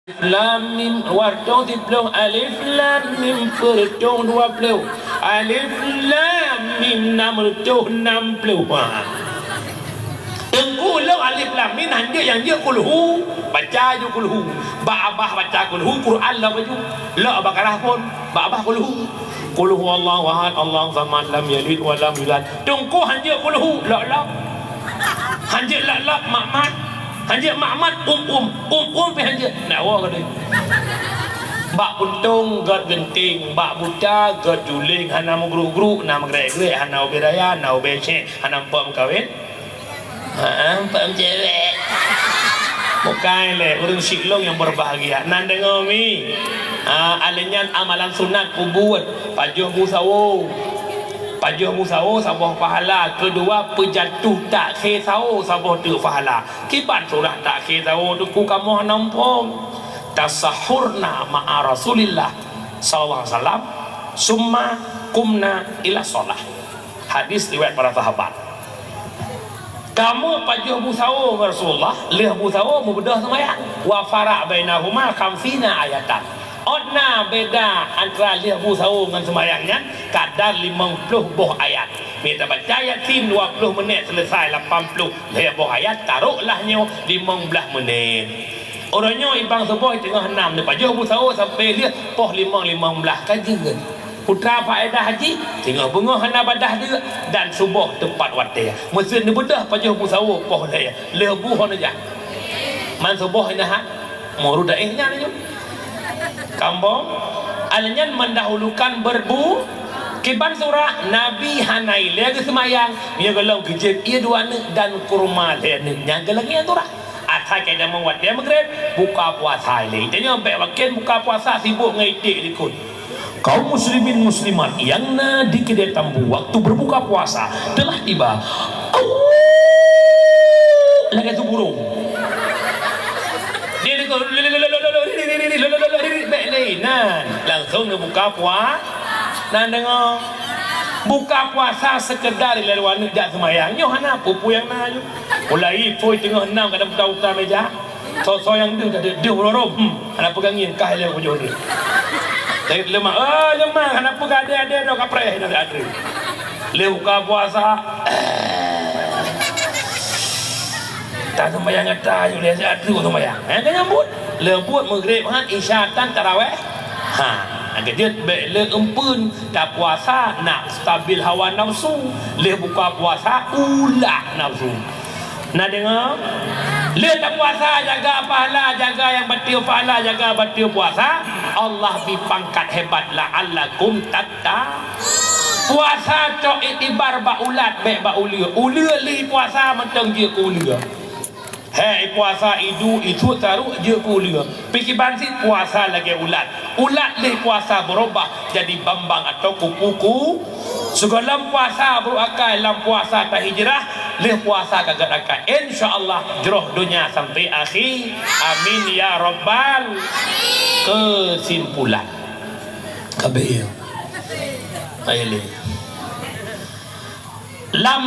Alif lam mim dua reutôh siplôh, alif lam mim sireutôh dua plôh, alif lam mim nam reutôh nam plôh. Ha. Teungku lôn alif lam mim hanjeuet nyang jeuet kulhu, baca ju kulhu. Bak babah baca kulhu, Quran lom baju. Lok Baqarah phôn, bak babah kulhu. Qul huwallahu ahad, Allahus samad, lam yalid wa lam yulad. Teungku hanjeuet kulhu, lok-lok. Hanjeuet lok-lok, mat-mat. Hanjeuet mat-mat, um-um. Um-um pih hanjeuet. Nak woe ka deh. Bak puntông gèt geunteng, bak buta gèt juléng, hana meugruk-gruk, na meugrek-grek, hana ubé raya, na ubé cék, hana meupeue meukawen. Ha, peuem cewek. Bukai lé ureueng siklong nyang berbahagia. Nan deungoe mi. Ha, alèh nyan amalan sunat peubuet, pajoh bu sawo. Pajoh bu sawo saboh pahala, keudua peujatuh takhé sawo saboh teuk pahala. Kiban surah takhé sawo teungku kamoe hana muphom. Tasahhurna ma'a Rasulillah sallallahu alaihi wasallam, summa qumna ila shalah. Hadis riwayat para sahabat. Kamoe pajoh bu sawo ngon Rasulullah, lheueh bu sawo meubeudôh seumayang. Wa farraqna bainahuma khamsina ayatan. Ôt na beda antara lheueh bu sawo ngon seumayang nyan kadar limong ploh boh ayat. Mita baca Yasin dua ploh menit, selesai lapan ploh lhèe boh ayat, taroklah nyoe limong blah menit. Uroe nyoe ibang suboh teungoh nam neupajoh bu sawo sampoe lheueh poh limong limong blah ka jeuet. Putra faedah jih, teungoh beungoh hana badah deuk dan suboh teupat watèe. Meuseu neubeudôh pajoh bu sawo poh lhèe, lheueh bu ho neujak. Man suboh hana hat, muru daéh nyan nyoe. Kambong, Alèh nyan mendahulukan berbu-, kiban surah, Nabi hana ilèe geuseumayang, meunyoe gohlom geujép ie dua aneuk dan kurma lhèe aneuk nyang geulakèe surah. Asai keu jamèe watèe Maghrib, buka puasa ilèe. Tanyoe bèk wakén buka puasa sibuk ngon iték likot. Kaum muslimin muslimat yang na di keudè Tambu, waktu berbuka puasa telah tiba. Au! Lagèe su burông. Dia dikot, bèk lé nan. Langsung neubuka pua-, nan deungö. Buka puasa sekedar ilèe dua aneuk jak seumayang. Nyoe hana peue-peue nyang na nyoe. Mulai pukul teungoh nam kadang uta-uta meuja. Soe-soe nyang deuh, deuh, deuh uroe-uroe. Hmm, hana peugah ngieng kah ilèe bujur deuh. Jadi leumah, "Oh, leumah, hana peugah adèe-adèe droe kapreh," hana adèe. Lheuh buka puasa. Ta seumayang ata, yue lheuh siat tu seumayang. Eh, ka nyambut. Lheuh buet Maghrib han, Isya tan, Tarawih. Ha, nyang keujeuet bèk lé eumpeuen, tapuasa nak stabil hawa nafsu. Lheuh buka puasa, ulah nafsu. Na deungö? Lheuh tapuasa, jaga pahala, jaga nyang bateue pahala, jaga bateue puasa, Allah bri pangkat hebat, la'allakum tatta-, puasa cok iktibar bak ulat, bèk bak uleue. Uleue lheuh puasa mantong jeuet keu uleue. Hei, puasa idu, itu taruh jeuet keu uleue. Pih kiban cit puasa lagèe ulat. Ulat lheuh puasa beurubah jadi bambang atau kupu-ku. Sigohlom puasa brôk akai, lam puasa tahijrah, lheuh puasa ka gèt akai. Insya Allah, jroh donya sampai akhé. Amin ya rabbal. Keusimpulan. Ka bèk ya. Ayo lé. Lam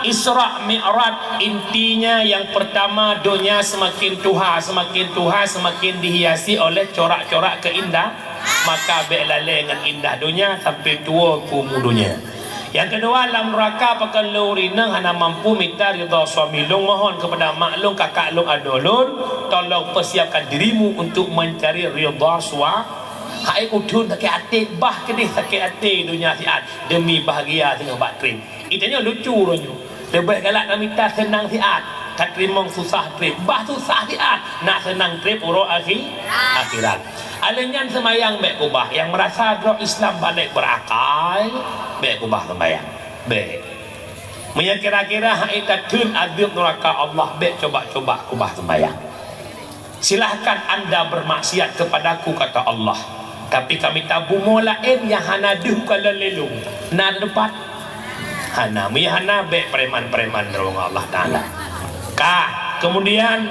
Isra Mi'raj, intinya yang pertama, donya semakin tuha, semakin tuha, semakin dihiasi oleh corak-corak keindah, maka bèk lalè ngon indah donya sampai tuwo keu umu donya. Yang kedua, lam neraka pakon lôn ureueng inong hana mampu mita ridha suami lôn, mohon kepada mak lôn, kakak lôn, adoe lôn, tolong persiapkan dirimu untuk mencari ridha sua-, hai udhon sakét até, bah keudéh sakét até donya siat demi bahagia singoh bak trép. Geutanyoe lucu uroe nyoe. Leubeh galak tamita seunang siat, tateurimong susah trép. Bah susah siat, nak seunang trép uroe akhi-, akhirat. Alèh nyan seumayang bèk keubah. Nyang meurasa droe Islam balek beurakai, bèk keubah seumayang. Bèk. Meunyoe kira-kira hai tateun azeub neuraka Allah, bèk cuba-cuba keubah seumayang. "Silahkan anda bermaksiat kepada-Ku," kata Allah. "Tapi ka mita bumoe laén nyang hana deuh kalon lé Lôn." Na teumpat? Hana. Meunyoe hana, bèk preman-preman droe ngon Allah Taala. Ka, kemudian,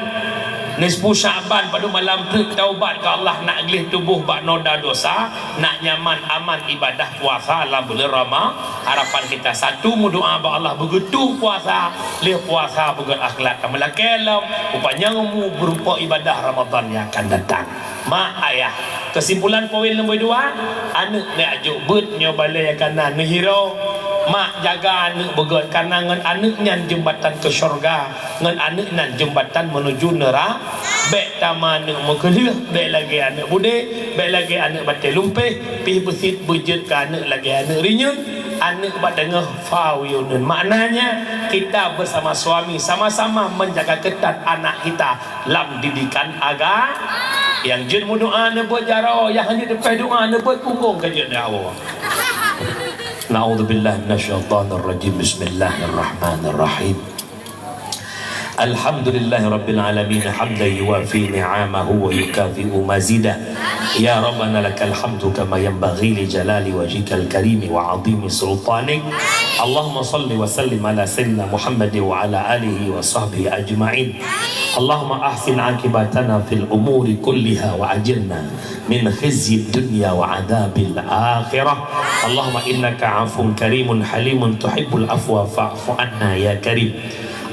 nisfu Sya'ban, padub malam teuk taubat keu Allah, nak gleh tuboh bak noda dosa, nak nyaman aman ibadah puasa lam buleuen Rama-, Harapan kita satu, meudoa bak Allah beugeutuh puasa, lheuh puasa beugèt akhlak ka meulakèe lom, peupanyang umu beureumpok ibadah Ramadan nyang akan datang. Mak, ayah, keusimpulan poin nombor dua, aneuk neujok beuet nyoe balèe nyang ka na neuhiro. Mak, jaga aneuk beugèt, kareuna ngon aneuk nyan jeumbatan keu syeuruga, ngon aneuk nyan jeumbatan meunuju neura-, bèk tamah aneuk meukeuleuh, bèk lagèe aneuk budé, bèk lagèe aneuk batèe lumpéh, pih beusit beujeuet keu aneuk lagèe aneuk rinyueng, aneuk bak teungoh fa uyuneun. Maknanya, kita bersama suami sama-sama menjaga ketat anak kita lam didikan aga-, nyang jeuet meudoa neubeuet jaroe, nyang hana teupèh doa neubeuet punggong ka jeuet nyoe. Na'udzubillah minasyaitonirrajim. Bismillahirrahmanirrahim. Alhamdulillahirabbil alamin, hamdan yuwafi ni'amahu wa yukafi'u mazidah. Ya Rabbana lakal hamdu kama yanbaghi li jalali wajhikal karimi wa azimi sultanik. Allahumma shalli wa sallim ala sayyidina Muhammadin wa ala alihi wa sahbihi ajma'in. Allahumma ahsin aqibatana fil umuri kulliha wa ajirna min khizyid dunya wa adzabil akhirah. Allahumma innaka afuwun karimun halimun tuhibbul afwa fa'fu anna ya karim.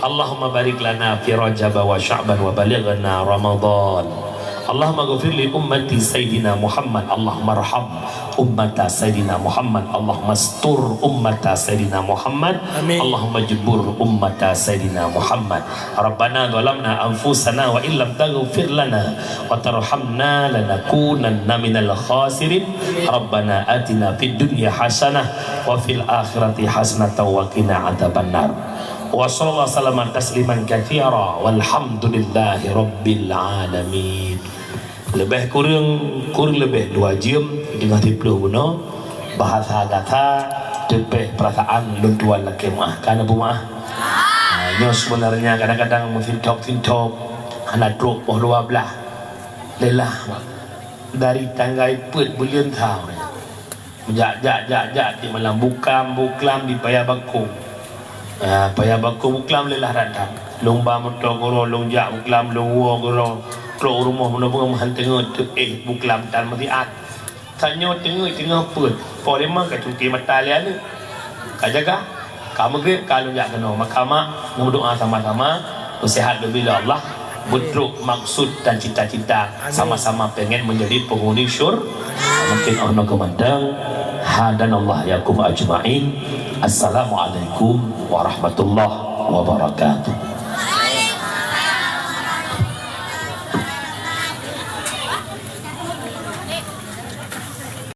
Allahumma barik lana fi Rajab wa Sya'ban wa balighna Ramadan. Allahumma ghfir li ummati Sayyidina Muhammad. Allahumma arham ummata Sayyidina Muhammad. Allahumma astur ummata Sayyidina Muhammad. Amin. Allahumma jbur ummata Sayyidina Muhammad. Rabbana zalamna anfusana wa illam taghfir lana wa tarhamna lanakunanna minal khasirin. Rabbana atina fid dunya hasanah wa fil akhirati hasanatan wa qina adzabannar. Wa sallallahu sallama tasliman katsira walhamdulillahi rabbil alamin. Leubeh kureueng, kureueng leubeh dua jeuem, teungoh siploh bunoe, bahasa gata, teupeh peurasaan lôn tuan lakée meuáh. Ka na peumeuáh? Ha, nyoe seubeunarnya kadang-kadang meusintop-sintop, hana trok poh dua blaih. Lelah, dari tanggai peuet buleuen sa. Jak, jak, jak, jak, di malam buklam, buklam di Paya Bakong. Ah, Paya Bakong buklam lelah that-that. Lôn ba moto keudroe, lôn jak buklam, lôn woe keudroe. Trok u rumoh meunoe beungoh meuhan teungeut teuk, eh, buklam tan meusiat. Tanyoe teungeut teungoh peuet. Poh limong ka cungke mata lé aneuk. Ka jaga. Ka meugreb ka lôn jak keunoe. Maka mak meudoa sama-sama, meusihat leubeh lé Allah, beutrok maksud dan cita-cita, sama-sama pengen menjadi penghuni syur-, mungkin oh no keumantang. Hadanallah yakum ajma'in. Assalamualaikum warahmatullahi wabarakatuh.